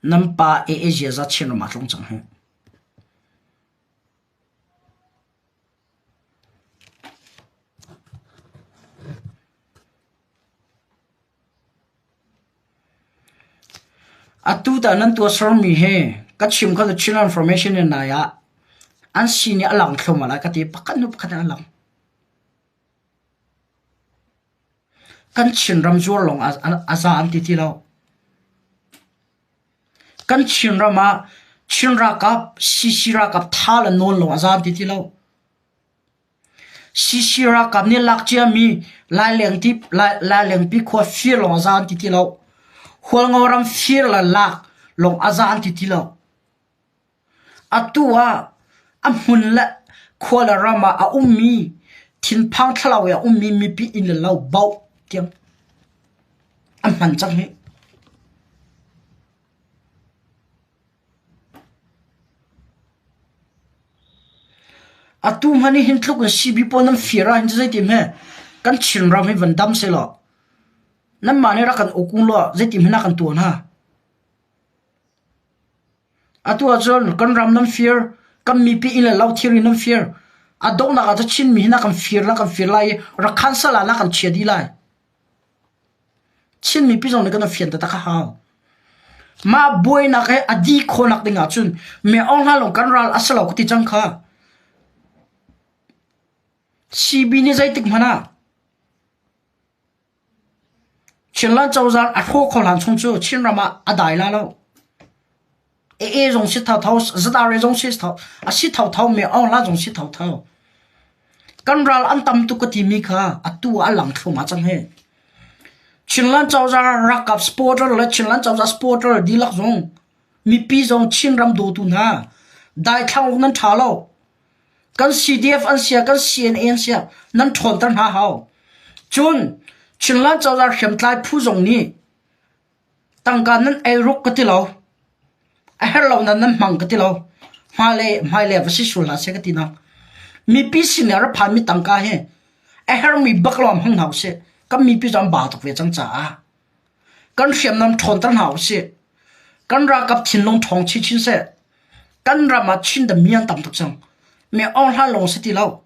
Nan pa AA ziaza Chinram ah tlung cang hih. Atu tah nan tuahsermi hi Ka chim kha cu Chinland Information in nai ah an sin i a lang thluahmah lai ka ti. Pakhat hnu pakhat in a lang. Kan Chinram zuar lawng a za an ti ti lo. Kan Chinram ah Chin ralkap, CC ralkap tha le nawn lawng a za an ti ti lo. CC ralkap nih lak ciami Lailengpi khua fir lawng a za an ti ti lo. Hualngo ram fir le lak lawng a za an ti ti lo. Atu ah a hmun le khua le ram ah a ummi thinphang thlalau i a ummi mipi inn le lo bauh tiang an hman cang hih. Atu hmanh i hin tluk in CB pawl nan fir ahhin cu zeiti hme kan Chinram hi van dam sehlaw nanmah nih rak kan uk ung law zeiti hmanh ah kan tuah hna. Atu ahcun kan ram nan fir, kan mipi inn le lo thilri nan fir. A donghnak ah cun Chinmi hi na kan fir na kan fir lai i Rakhan sal ah na kan chia dih lai. Chin mipi zong nih kan i fian taktak a hau. Mah buainak hi a dih khawhnak ding ahcun me Aung Hla lawng kan ral a si lo ka ti cang kha. CB nih zeitik hmanh ah Chinland cozah a hrawh kho hlan chung cu Chinram ah a dai la lo. AA zong si thotho, ZRA zong si tho, a si thotho, me Aung Hla zong si thotho. Kan ral an tam tuk ka timi kha atu ah a lang thluahmah cang hi. Chinland cozah ralkap supporter le Chinland cozah supporter dihlak zong mipi zong Chinram dawtu hna daithlang awk nan ṭha lo. Kan CDF an sia, kan CNA an sia, nan ṭhawnter hna hau. Cun Chinland cozah hriamtlai phu zong nih Tangka nan eiruk ka ti lo. A herh lo nan nan hmang ka ti lo. Hmailei hmailei va si sual hlah seh ka ti nak. Mipi sin i a ra phanmi tangka hi a herhmi bak lawng hmang hna usih. Kan mipi cu an ba tuk ve cang caah kan hriamnam ṭhawnter hna usih. Kan ralkap thinlung ṭhawng chinchin seh. Kan ram ah Chin dami an tam tuk cang. Mi Aung Hla lawng si ti lo.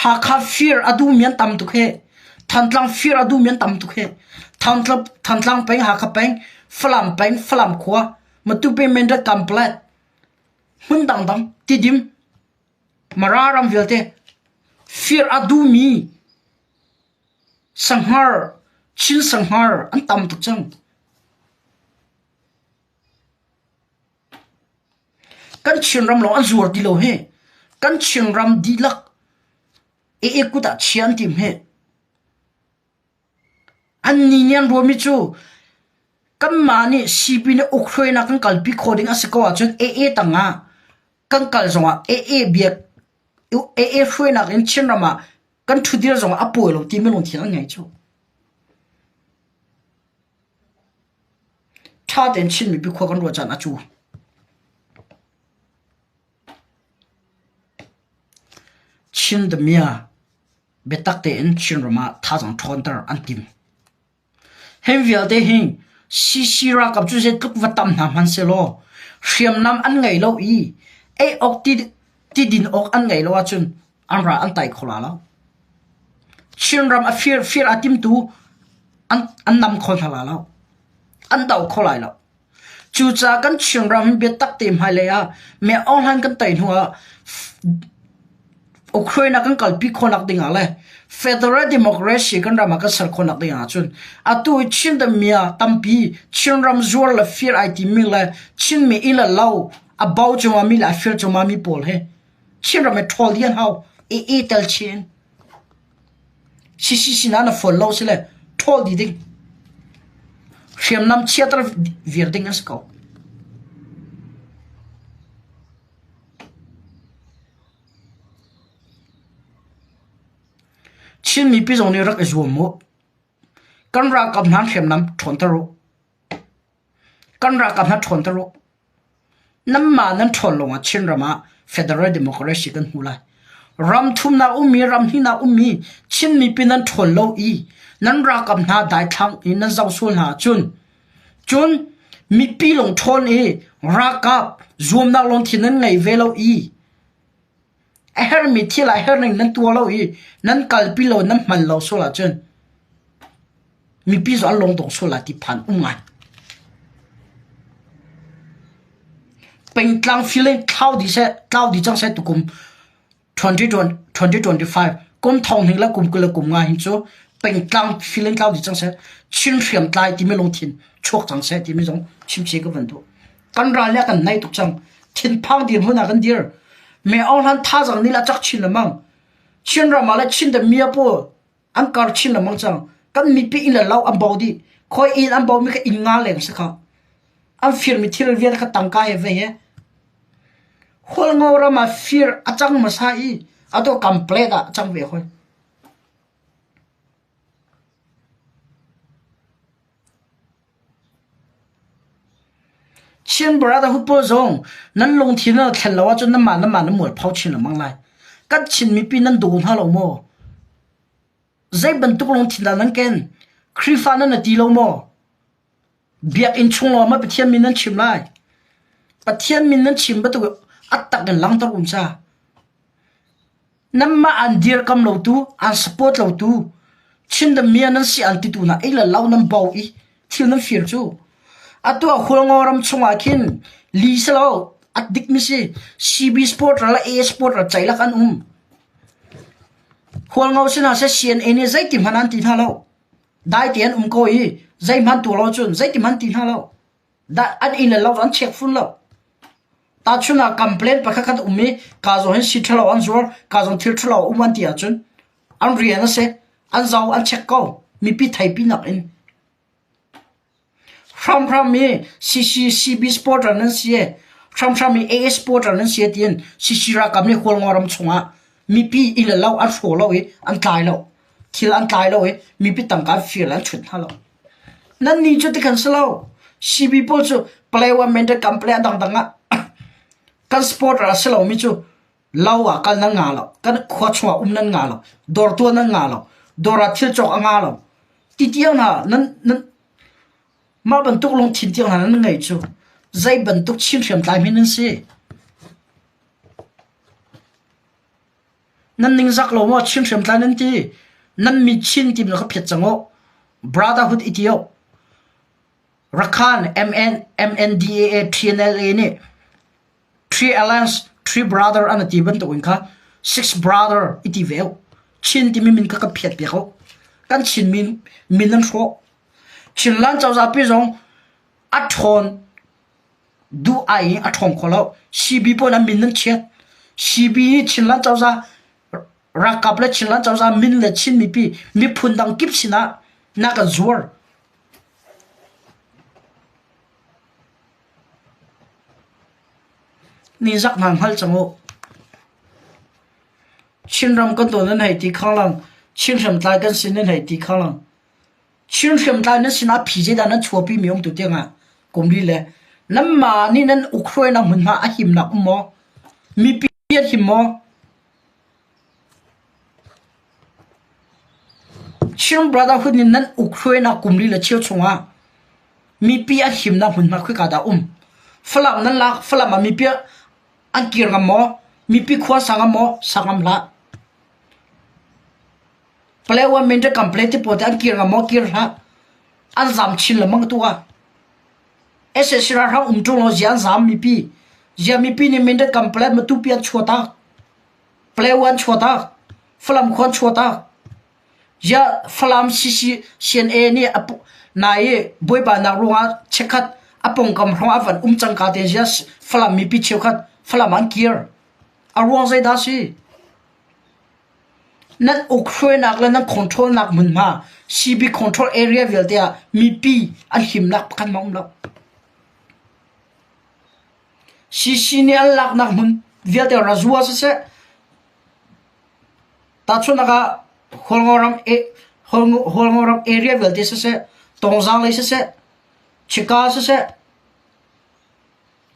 Hakha fir a duhmi an tam tuk hih. Thantlang fir a duhmi an tam tuk hih. Thantlang peng, Hakha peng, Falam peng, Falam khua, Matupi, Mindat, Kanpalet, hmun dangdang, Tidim, Mara ram vialte fir a duhmi Sanghar, Chin Sanghar an tam tuk cang. Kan Chinram lawng an zuar ti lo hi. Kan Chinram dihlak ee kut ah chia an tim hi. Annih nih an ruahmi cu kanmah nih sipin i ukhruainak kan kalpi khawh ding a si ko ahcun AA tangah kan kal zongah AA biak AA hruainak in Chinram ah kan ṭhudir zongah a pawi lo timi lungthin an ngei cu. Ṭha tein Chin mipi khua kan ruah caan a cu. Chin damiah biatak tein Chinram ah thazaang ṭhawnter an tim. Hi vialte hi CC ralkap cu zeitluk va tam hna hmanh sehlaw hriamnam an ngei lo i ei awk ti din awk an ngei lo ahcun an ral an tai kho la lo. Chinram a fir fir a timtu an an nam kho hna la lo. An do kho lai lo. Cucaah kan Chinram hi biatak te hmailei ah me Aung Hlaing kan tei hnu ah Ukraine kan kalpi khawhnak ding ah le federal democracy kan ram ah kan ser khawhnak ding ah cun atu i Chin mia tampi Chinram zuar le fir ai timi le Chinmi i le lo a bo cungah mi le a fir cungah mi pawl hi Chinram i ṭhawl dih an hau i i tel chin CCC na na fawl lo si le ṭhawl dih ding hriamnam chiater vir ding an si ko. Chin mipi zong nih rak i zuam mu. Kan ralkap hna hriamnam ṭhawnter u. Kan ralkap hna ṭhawnter u. Nanmah nan ṭhawn lawngah Chinram ah Federal Democracy kan hmu lai. Ram thumnak ummi, ram hnihnak ummi Chin mipi nan ṭhawn lo i nan ralkap hna daithlang i nan zoh sual hna ahcun cun mipi lung ṭhawn i ralkap zuamnak lungthin nan ngei ve lo i a herhmi thil ah herhning nan tuah lo i nan kalpi lo nan hman lo sual ahcun mipi cu an lungdong sual lai ti phan um ngai. Pengtlang feeling thlau dih seh, tlau dih cang seh tukum 2025 kum thong hnih le kum 20 le kum nga hin cu pengtlang feeling tlau dih cang seh. Chin hriamtlai timi lungthin chuak cang seh timi zong chimchi ka van duh. Kan ral nih a kan naih tuk cang. Thinphang dirhmun ah kan dir. Me Aung Hlan thazaang nih le a cak chin lengmang. Chin ram ah le Chin the mia pawl an kar chin lengmang cang. Kan mipi inn le lo an bo dih. Khoi inn an bo mi kha inn nga leng si kha. An firmi thil vialte kha tangka he vei he. Hualngo ram ah fir a cang hmasa i atu complete ah a cang ve hoi. Chin Brotherhood pawl zong nan lungthin nan thlen lo ahcun nanmah nanmah nan mualpho chin lengmang lai. Kan Chin mipi nan daw hna lo maw? Zei bantuk lungthin dah nan ken? Khrihfa nan na ti lo maw? Biakinn chung lawng ma Pathian min nan chim lai? Pathian min nan chim bantuk a tak in langter um ca. Nanmah an dirkam lotu, an support lotu, Chin mia nan si an titu hna ei le lo nan bo i thil nan fir cu. Atu ah Hualngo ram chungah khin li si lo at dik mi si CB sport le A sport le ceilak an um. Hualngo sinah seh CNA nih zeiti hmanh an ti hna lo. Dai te an um ko i zeihmanh tu lo cun zeiti hmanh ti hna lo. Da an inn le lo an check fun lo. Tahchun ah complaint pakhat khat um i ka zawn hin si ṭhalo an zuar, ka zawn thil ṭhalo um an ti ahcun an rian a si. An zau an check ko. Mipi theipi nak in. Hramhram i CCCB supporter nan si e, hramhram i AA supporter nan si e tiin CC ralkap nih Hualngo ram chungah mipi inn le lo an hraw lo i an tlai lo. Thil an tlai lo i mipi tangka an fir le an chut hna lo. Nannih cu tikhan si lo. CB pawl cu Palawan Mental Company a dangdang ah kan supporter a si lomi cu lo ah kal nan nga lo. Kan khua chungah um nan nga lo. Dawr tuah nan nga lo. Dawr ah thil cawk a nga lo. Ti tiang hna nan nan mah bantuk lungthin tiang hna nan ngei cu zei bantuk Chin hriamtlai hme nan si? Nan ningzak lo maw Chin hriamtlai nan ti? Nan mi Chin ti ka phiat cang u. Brotherhood i ti u. Rakhan MN, MNDAA TNLA nih Three Alliance, Three Brother an ti bantuk in kha Six Brother i ti ve u. Chin timi min kha kan phiat piak u. Kan Chin min min nan hrawh. Chinland cozah pi zong a ṭhawn duh ai in a ṭhawng kho lo. CB pawl an min nan chiat. CB hi Chinland cozah ralkap le Chinland cozah min le Chin mipi miphun dang kip sinah na kan zuar. Ni zak hna hngal cang u. Chinram kan tawn nan hei ti khanglang. Chin hriamtlai kan sin nan hei ti khanglang. Chin hriamtlai nan sinah phi zeidah nan chuahpi mi um tu tiangah kum li le nanmah nih nan ukhruainak hmunhma a himnak um maw? Mipi an him maw? Chin Brotherhood nih nan ukhruainak kum li le cheu chungah mipi an himnak hmunhma khika dah um? Falam nan lak, Falam ah mipi an kir ngam maw? Mipi khua sa ngam maw? Sa ngam hlah. Palawan Mindat Company ti pawl te an kir ngam maw? Kir hlah. An zam chin lengmang tu ah. SAC ralhrang um ṭung lo zia an zam mipi. Zia mipi nih Mindat Company Matupi an chuahtak. Palawan chuahtak. Falam khua an chuahtak. Zia Falam CC CNA nih a nai i buaibanak ruangah chikkhat a pawngkam hrawng a van um cangka te zia Falam mipi cheukhat Falam an kir. A ruang zeidah si? Nan ukhruainak le nan control-nak hmunhma CB control area vialte ah mipi an himnak pakhat hmanh um lo. CC nih an laknak hmun vialte Razua siseh, tahchunhnak ah Hualngoram Hualngoram area vialte siseh, Tongzang lei siseh, Chika siseh,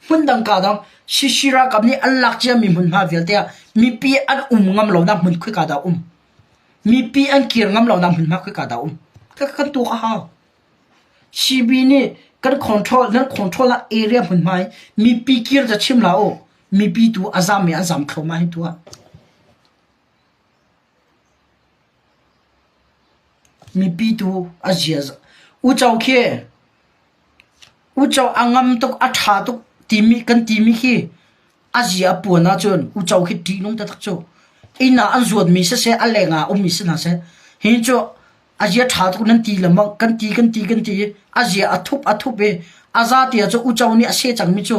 Hmundang kaa dang Sisi ralkap nih an lak ciami hmunhma vialte ah mipi an um ngam lonak hmun khika dah um? Mipi an kir ngam lonak hmunhma khika dah um? Ka kan tuak a hau. CB nih kan control nan control nak area hmunhma hi mipi kir ca chim hlah u. Mipi tu a zam i an zam thluahmah hi tu ah. Mipi tu a zia uco khi Uco a ngam tuk, a ṭha tuk. Timi kan timi khi a zia a puan ahcun uco khi ṭihnung taktak cu. Inn ah an zuatmi siseh, a leng ah a ummi si hna seh, hi cu a zia ṭha tuk nan ti lengmang, kan ti kan ti kan ti i a zia a thup a thup i a za ti ahcun uco nih a seh cangmi cu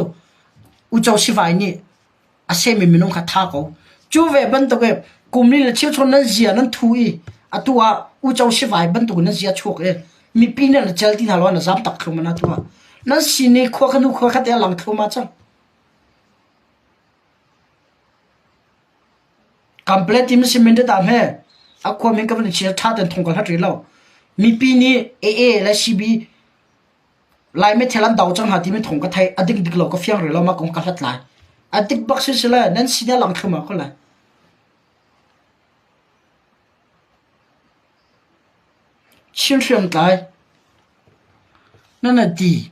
uco sivai nih a sehmi minung kha tha ko. Cu ve bantuk i kum li le cheu chung nan zia nan thu i atu ah uco sivai bantuk in nan zia chuak i mipi nih an cel ti hna lo na zam tak thlum na tu ah nan sin i khua kha nu khua kha te a lang thlum ah cang. Complaint tim si min da hme a khua min ka van chia tha ten thong ka hlat ri lo. Mipi nih AA le CB Laimi thil an do cang hna timi thawng ka theih. A dik dik lo ka fiang rih lo mah kong ka hlat lai. A dik bak si si le nan sin ah lang thlum ah ko lai. Chin hriamtlai nan ti.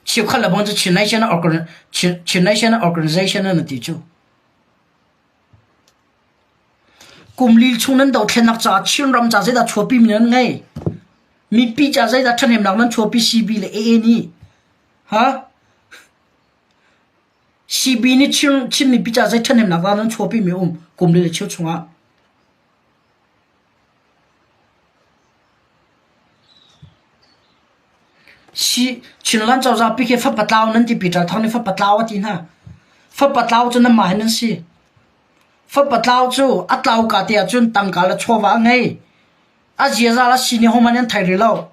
Cheukhat le bang cu Chin Nation Chin Nation Organization nan ti cu. Kum li chung nan dothlennak caah Chinram ca zeidah chuahpi mi nan ngei? Mipi ca zeidah ṭhahnemnak nan chuahpi CB le AA nih? Ha? CB nih Chin, Chin mipi ca zei ṭhahnemnak dah nan chuahpi mi um kum li le cheu chungah? Chinland cozah pi khi fapa tlau nan ti Peter Thang nih fapa tlau a ti hna. Fapa tlau cu nanmah hin nan si. Fapa tlau cu a tlau ka te ahcun tangka le chawva a ngei. A ziaza a si nih hohmanh an thei rih lo.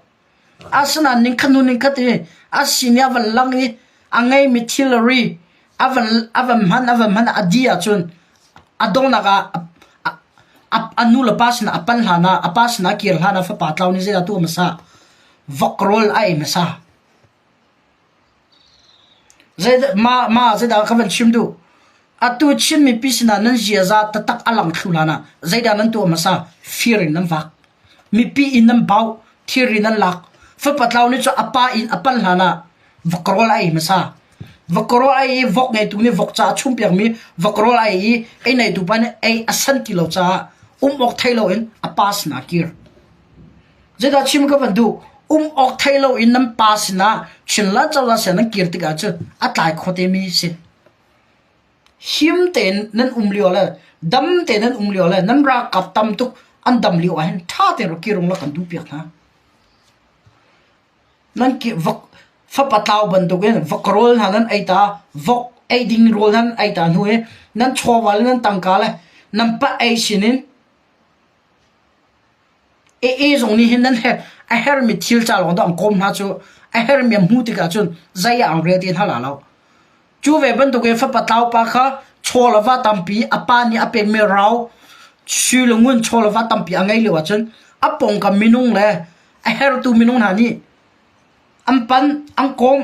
Asinain ning khat hnu ning khat i a si nih a van lang i a ngeimi thilri a van a van hman a van hman a dih ahcun a donghnak ah a nu le pa sinah a pan hlan ah a pa sinah a kir hlan ah fapa tlau nih zeidah a tuah hmasa? Vok rawl a ei hmasa. Zeidah mah mah zeidah ka van chim duh? Atu Chin mipi sinah nan ziaza taktak a lang thlu hlan ah zeidah nan tuah hmasa? Fir in nan vak. Mipi inn nan bauh, thilri nan lak. Fapa tlau nih cu a pa inn a panh hlan ah vok rawl a ei hmasa. Vok rawl a ei i vok ngeitu nih vok ca a chumpiakmi vok rawl a ei i ei neitu pa nih ei a san ti lo caah um awk thei loin a pa sinah a kir. Zeidah chim ka van duh? Um awk thei loin nan pa sinah Chinland cozah sin nan kir tikah cun a tlai kho temi si. Him tein nan um lio le dam tein nan um lio le nan ralkap tam tuk an dam lio ahhin ṭha tein rak kir ung la kan duhpiak hna. Nan ki vok fapa tlau bantukin vok rawl hna nan ei ta, vok ei ding rawl nan ei ta hnu i nan chawva le nan tangka le nan pa ei sinin AA zong nih hin nan her a hermi thil ca lawng dah an kawm hna cu a hermi an hmuh tikah cun zei ah an rel ti hna la lo. Cu ve bantukin fapa tlaupa kha chaw le va tampi a pa nih a pekmi rau sui le ngun chaw le va tampi a ngei lio ahcun a pawngkam minung le a hertu minung hna nih an pan an kawm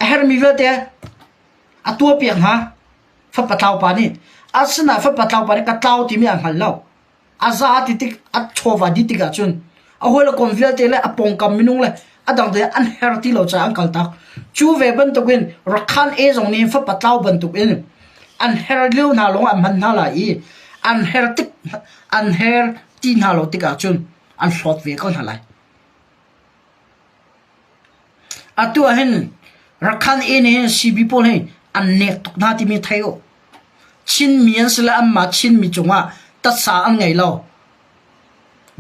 a hermi vialte a tuahpiak hna fapa tlaupa nih. Asinain fapa tlaupa nih ka tlau timi aa hngal lo. A za ti tik a chawva dih tikah cun a hawi le kom vialte le a pawngkam minung le a dang te an her ti lo caah an kaltak. Cu ve bantukin Rakhan e zong nih fapa tlau bantukin an her lio hna lawng an hman hna lai i an her tik an her ti hna lo tikah cun an hlawt ve ko hna lai. Atu ah hin Rakhan e nih hin CB pawl hi an nek tuk hna timi thei u. Chinmi an si le anmah Chinmi cungah tatsa an ngei lo.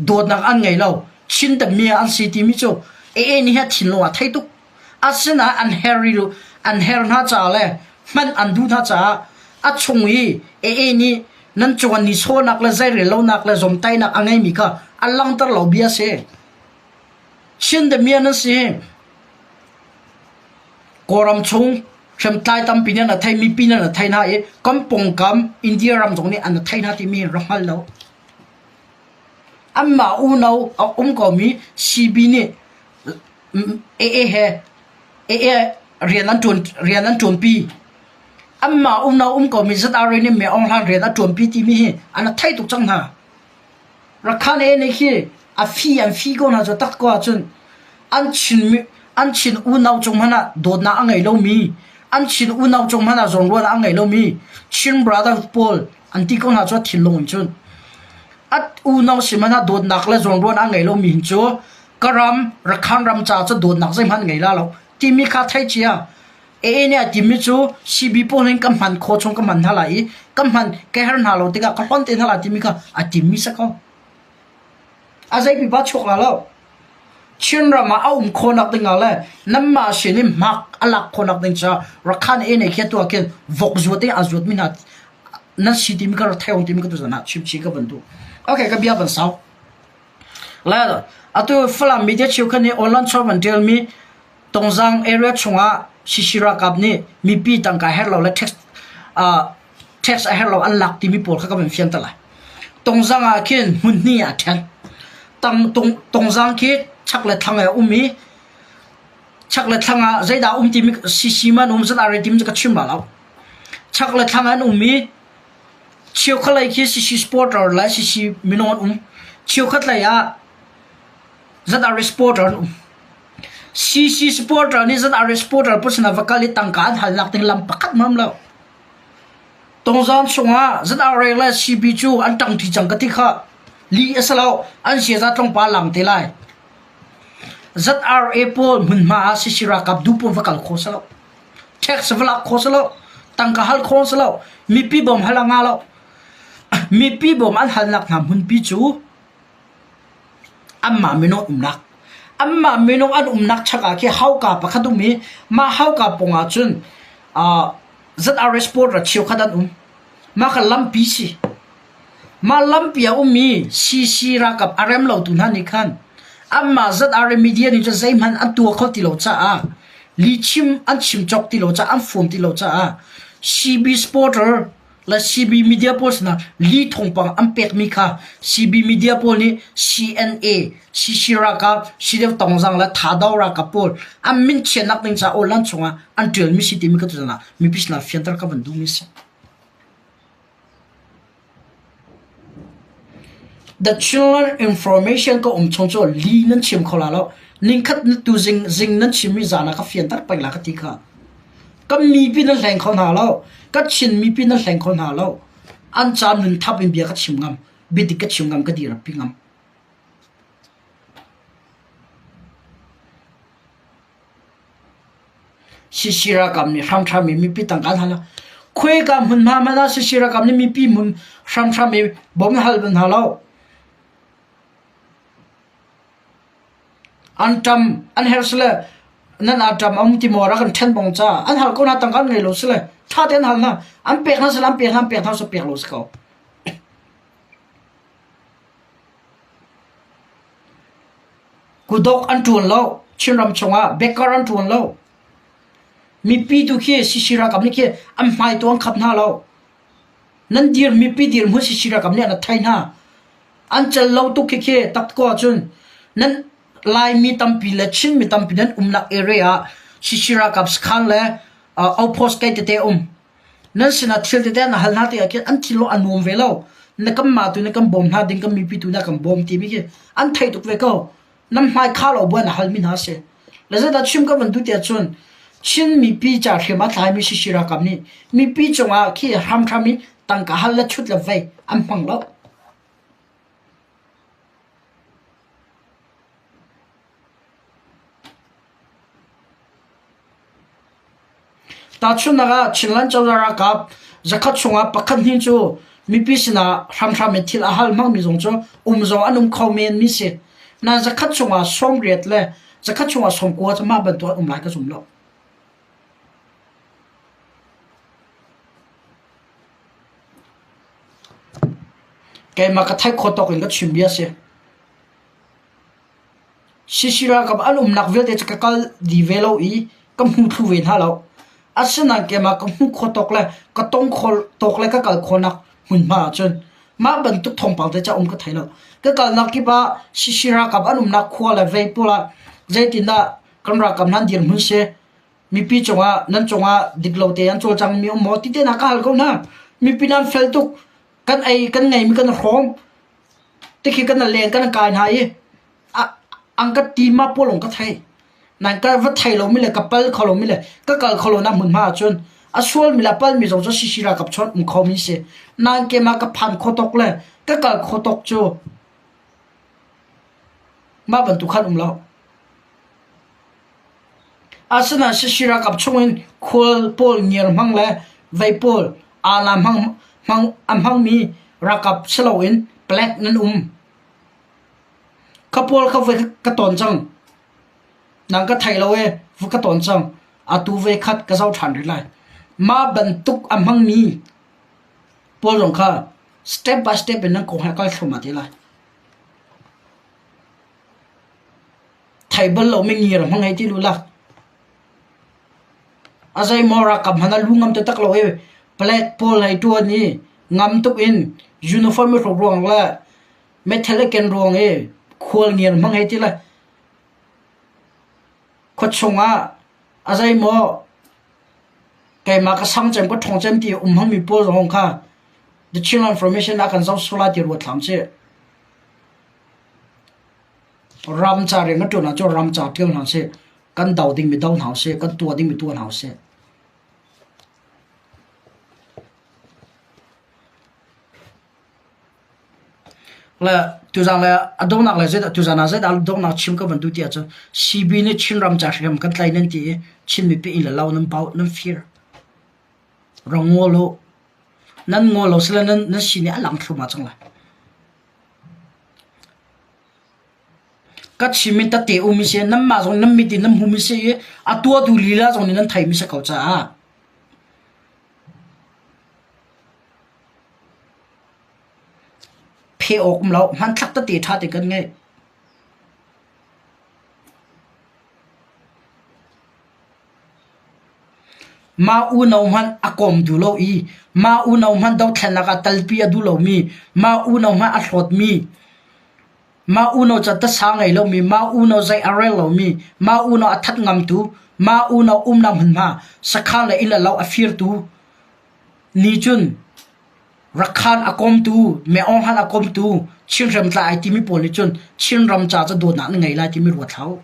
Dawtnak an ngei lo. Chin mi an si timi cu AA nih hin thinlung ah thei tuk. Asinain an her an her hna caah le hman an duh hna caah a chung i AA nih nan cung an nihsawhnak le zeirel lonak le zawmtaihnak a ngeimi kha a langhter lo bia a si. Chin damian an si. Kawlram chung hriamtlai tampi nih an a thei, mipi nih an a thei hna i kan pawngkam India ram zong nih an a thei hna timi rak hngal lo. Anmah unau a um komi CB nih AA he AA rian an ṭuan rian an ṭuanpi. Anmah unau um komi ZRA nih Myo Aung Hlaing rian a ṭuanpi timi hi an a thei tuk cang hna. Rakhan e nih khi a fi an fi ko hna cu tak ko ahcun an Chin an Chin unau cung hmanh ah dawtnak a ngei lomi an Chin unau cung hmanh ah zawnruahnak a ngei lomi Chin brother pawl an ti ko hna cu a thinlung in cun a unau si hmanh ah dawtnak le zawnruahnak a ngei lomi hin cu ka ram Rakhan ram caah cu dawtnak zeihmanh ngei la lo. Timi kha thei cia. AA nih a timi cu CB pawl hin ka hman khawh chung ka hman hna lai i ka hman ka her hna lo tikah ka hlonh te hna lai timi kha a timmi si ko. A zei pipa chuak la lo. Chinram ah a um khawhnak ding ah le nanmah sin i hmak a lak khawhnak ding caah Rakhan AA nih khi atu ah khin vok zuat in a zuatmi hna nan si timi ka rak thei timi ka tuzan ah chimchih ka van duh. Okay, ka bia van sau. Lai atu Falam media cheukhat nih online chuah van ṭialmi Tongzang area chungah CC ralkap nih mipi tangka herh lo le tax uh, tax a herh lo an lak timi pawl kha ka van fianter lai. Tongzang ah khin hmun hnih ah ṭhen. Tang tong Tongzang khi chak le thlang ah um i chak le thlang ah zeidah um timi CC man um zat are timi cu ka chim la lo. Chak le thlang an um i Cheukhat lei khi CC supporter le CC minung an um. Cheukhat lei ah ZRA supporter an um. CC supporter nih ZRA supporter pawl sinah va kal i tangka an halnak ding lam pakhat hmanh um lo. Tongzang chungah ZRA le CB cu an ṭangṭi cang ka ti kha. Lih a si lo. An siaza tlawmpal lang te lai. ZRA pawl hmunhma ah CC ralkap duh pawl va kal kho si lo. Tax va lak kho si lo. Tangka hal kho si lo. Mipi bawm hal a nga lo. Mipi bawm an halnak hna hmunpi cu anmah minung umnak. Anmah minung an umnak chak ah khi hauka pakhat um i mah hauka pawng ah cun uh, ZRS pawl ra cheukhat an um. Mah kha lampi si. Mah lampi a ummi CC ralkap a rem lotu hna nih khan anmah ZRA media nih cun zeihmanh an tuah kho ti lo caah lihchim an chim cawk ti lo caah an fuam ti lo caah CB supporter le CB media pawl sinah li thawngpang an pekmi kha CB media pawl nih CNA, CC ralkap, CDF Tongzang le Thado ralkap pawl an min chiatnak ding caah online chungah an ṭialmi si timi ka tuzan ah mipi sinah fianter ka van duhmi a si. The Chinland Information ka um chung cu li nan chim kho la lo. Ningkhat na tu zing zing nan chimmi zan ah ka fianter peng la ka ti kha. Kan mipi nan hleng kho hna lo. Ka Chin mipi nan hleng kho hna lo. An ca nun thap in bia ka chim ngam. Biadik ka chim ngam ka dir pi ngam. CC ralkap nih hramhram in mipi tangka an hal. Khuaika hmunhma hmanh ah CC ralkap nih mipi hmun hramhram i bawm an hal bal hna lo. An ṭam, an herh sile nan aa ṭam a um ti maw rak kan ṭhen bong ca an hal ko hna tangka an ngei lo sile ṭha tein an hal hna. An pek hna sile an pek hna an pek hna sile pek lo si ko. Kudawk an ṭuan lo. Chinram chungah backer an ṭuan lo. Mipi tu khi CC ralkap nih khi an hmai tu an khap hna lo. Nan dir mipi dirhmun CC ralkap nih an rak thei hna. An cel lo tuk khi khi tak ko ahcun nan Laimi tampi le Chinmi tampi nan umnak area ah CC ralkap sakhan le outpost kai tete um. Nan sinah thil tete an hal hna tikah khin an thinlung a nuam ve lo. Na kan mah tu na kan bawm hna ding kan mipi tu na kan bawm timi khi an theih tuk ve ko. Nan hmai kha lo buan a halmi hna si. Le zeidah chim ka van duh tiah cun Chin mipi ca hriam a thlaimi Sisi ralkap nih mipi cungah khi hramhram in tangka hal le chut le vei an hmang lo. Tahchunhnak ah Chinland cozah ralkap zakhat chungah pakhat hnih cu mipi sinah hramhram in thil a hal hmangmi zong cu um zong an um kho menmi si. Nain zakhat chungah 80 le zakhat chungah 90 cu mah bantuk an um lai ka zum lo. Keimah ka theih khawh tawk in ka chim bia si. CC ralkap an umnak vialte cu ka kal dih ve lo i ka hmu thlu ve hna lo. Asinain keimah ka hmuh khawh tawk le ka tong khawh tawk le ka kal khawhnak hmunhma ahcun mah bantuk thawngpang te cu a um ka thei lo. Ka kalnak kip ah CC ralkap an umnak khua le vei pawl ah zeitindah kan ralkap hna an dirhmun si, mipi cungah nan cungah diklo te an cawlcangmi um maw ti te hna ka hal ko hna. Mipi nan fel tuk, kan ei kan ngeimi kan hrawm, Tikhi kan leng kan kai hna i an ka ti ma pawl lawng ka thei. Nan ka va thei lomi le ka pal kho lomi le ka kal kho lonak hmunhma ahcun a sualmi le a palmi zong cu CC ralkap chawnh um khomi si. Nain keimah ka phan kho tawk le ka kal kho tawk cu mah bantuk khan um lo. Asinain Sisi ralkap chungin khual pawl ngiar hmang le vei pawl aa hmang hmang a hmangmi ralkap si loin palek nan um. Kha pawl kha voi ka tawn cang. Nang ka thei lo e, vu ka tawn cang. Atu ve khat ka zoh ṭhan rih lai. Mah bantuk a hmangmi pawl zong kha step by step in nan kong he kal thluahmah te lai. Thei bal lomi ngir hmang hei ti lu lak. A zeimaw ralkap hmanh a lu ngam taktak lo i palek pawl hei ṭuan i ngam tuk in uniform i hruk ruang le meithal i ken ruang i khual ngir hmang hei ti le khuachung ah a zeimaw keimah ka sang cem ka ṭhawng cem ti um hmangmi pawl zong kha the Chinland Information ah kan zoh sual lai ti ruat hlam sih. Ram ca rian kan ṭuan ahcun ram ca ṭial hna usih. Kan do dingmi do hna usih. Kan tuah dingmi tuah hna usih. Le tuzan le a donghnak le zeidah tuzan ah zeidah donghnak chim ka van duh ti ahcun CB nih Chinram ca hrim kan tlai nan ti i Chin mipi inn le lo nan bau nan fir. Ra ngol u. Nan ngol lo sile nan nan si nih a lang thlum ah cang lai. Ka chim in tete um i si, nanmah zong nan mit in nan hmu mi si i a tuahtu lila zong nih nan theih mi si ko caah pheh awk um lo, hmanthlak tete ṭha te kan ngei. Mah unau hmanh a kawm duh lo i mah unau hmanh dothlennak ah telpi a duh lomi, mah unau hmanh a hlawtmi, mah unau ca tasa ngei lomi, mah unau zei a rel lomi, mah unau a that ngamtu, mah unau umnak hmunhma sakhan le inn le lo a firtu nih cun Rakhan a kawmtu, Meong Han a kawmtu, Chinram tla ai timi pawl nih cun Chinram ca cu dawtnak na ngei lai timi ruat hlah u.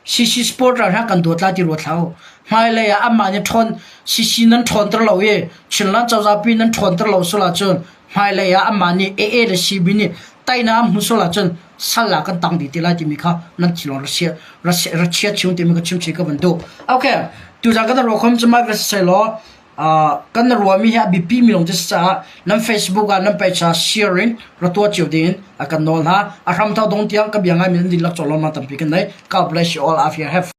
CC Sport ral hna kan dawt lai ti ruat hlah u. Hmailei ah anmah nih ṭhawn CC nan ṭhawnter lo i Chinland cozah pi nan ṭhawnter lo sual ahcun hmailei ah anmah nih AA le CB nih teinak an hmuh sual ahcun sal ah kan tang dih te lai timi kha nan thinlung ra chia chung timi ka chim chih ka van duh. Okay, tuzan kan ruah khom cu mai va si law kan ruahmi hi a biapi mi lawng te si caah nan Facebook ah nan page ah share in ra tuah cio ding in a kan nawl hna. A hram thau dong tiang ka bia ngai mi nan dihlak cawlawm tampi kan nei. God bless you all. Afia have.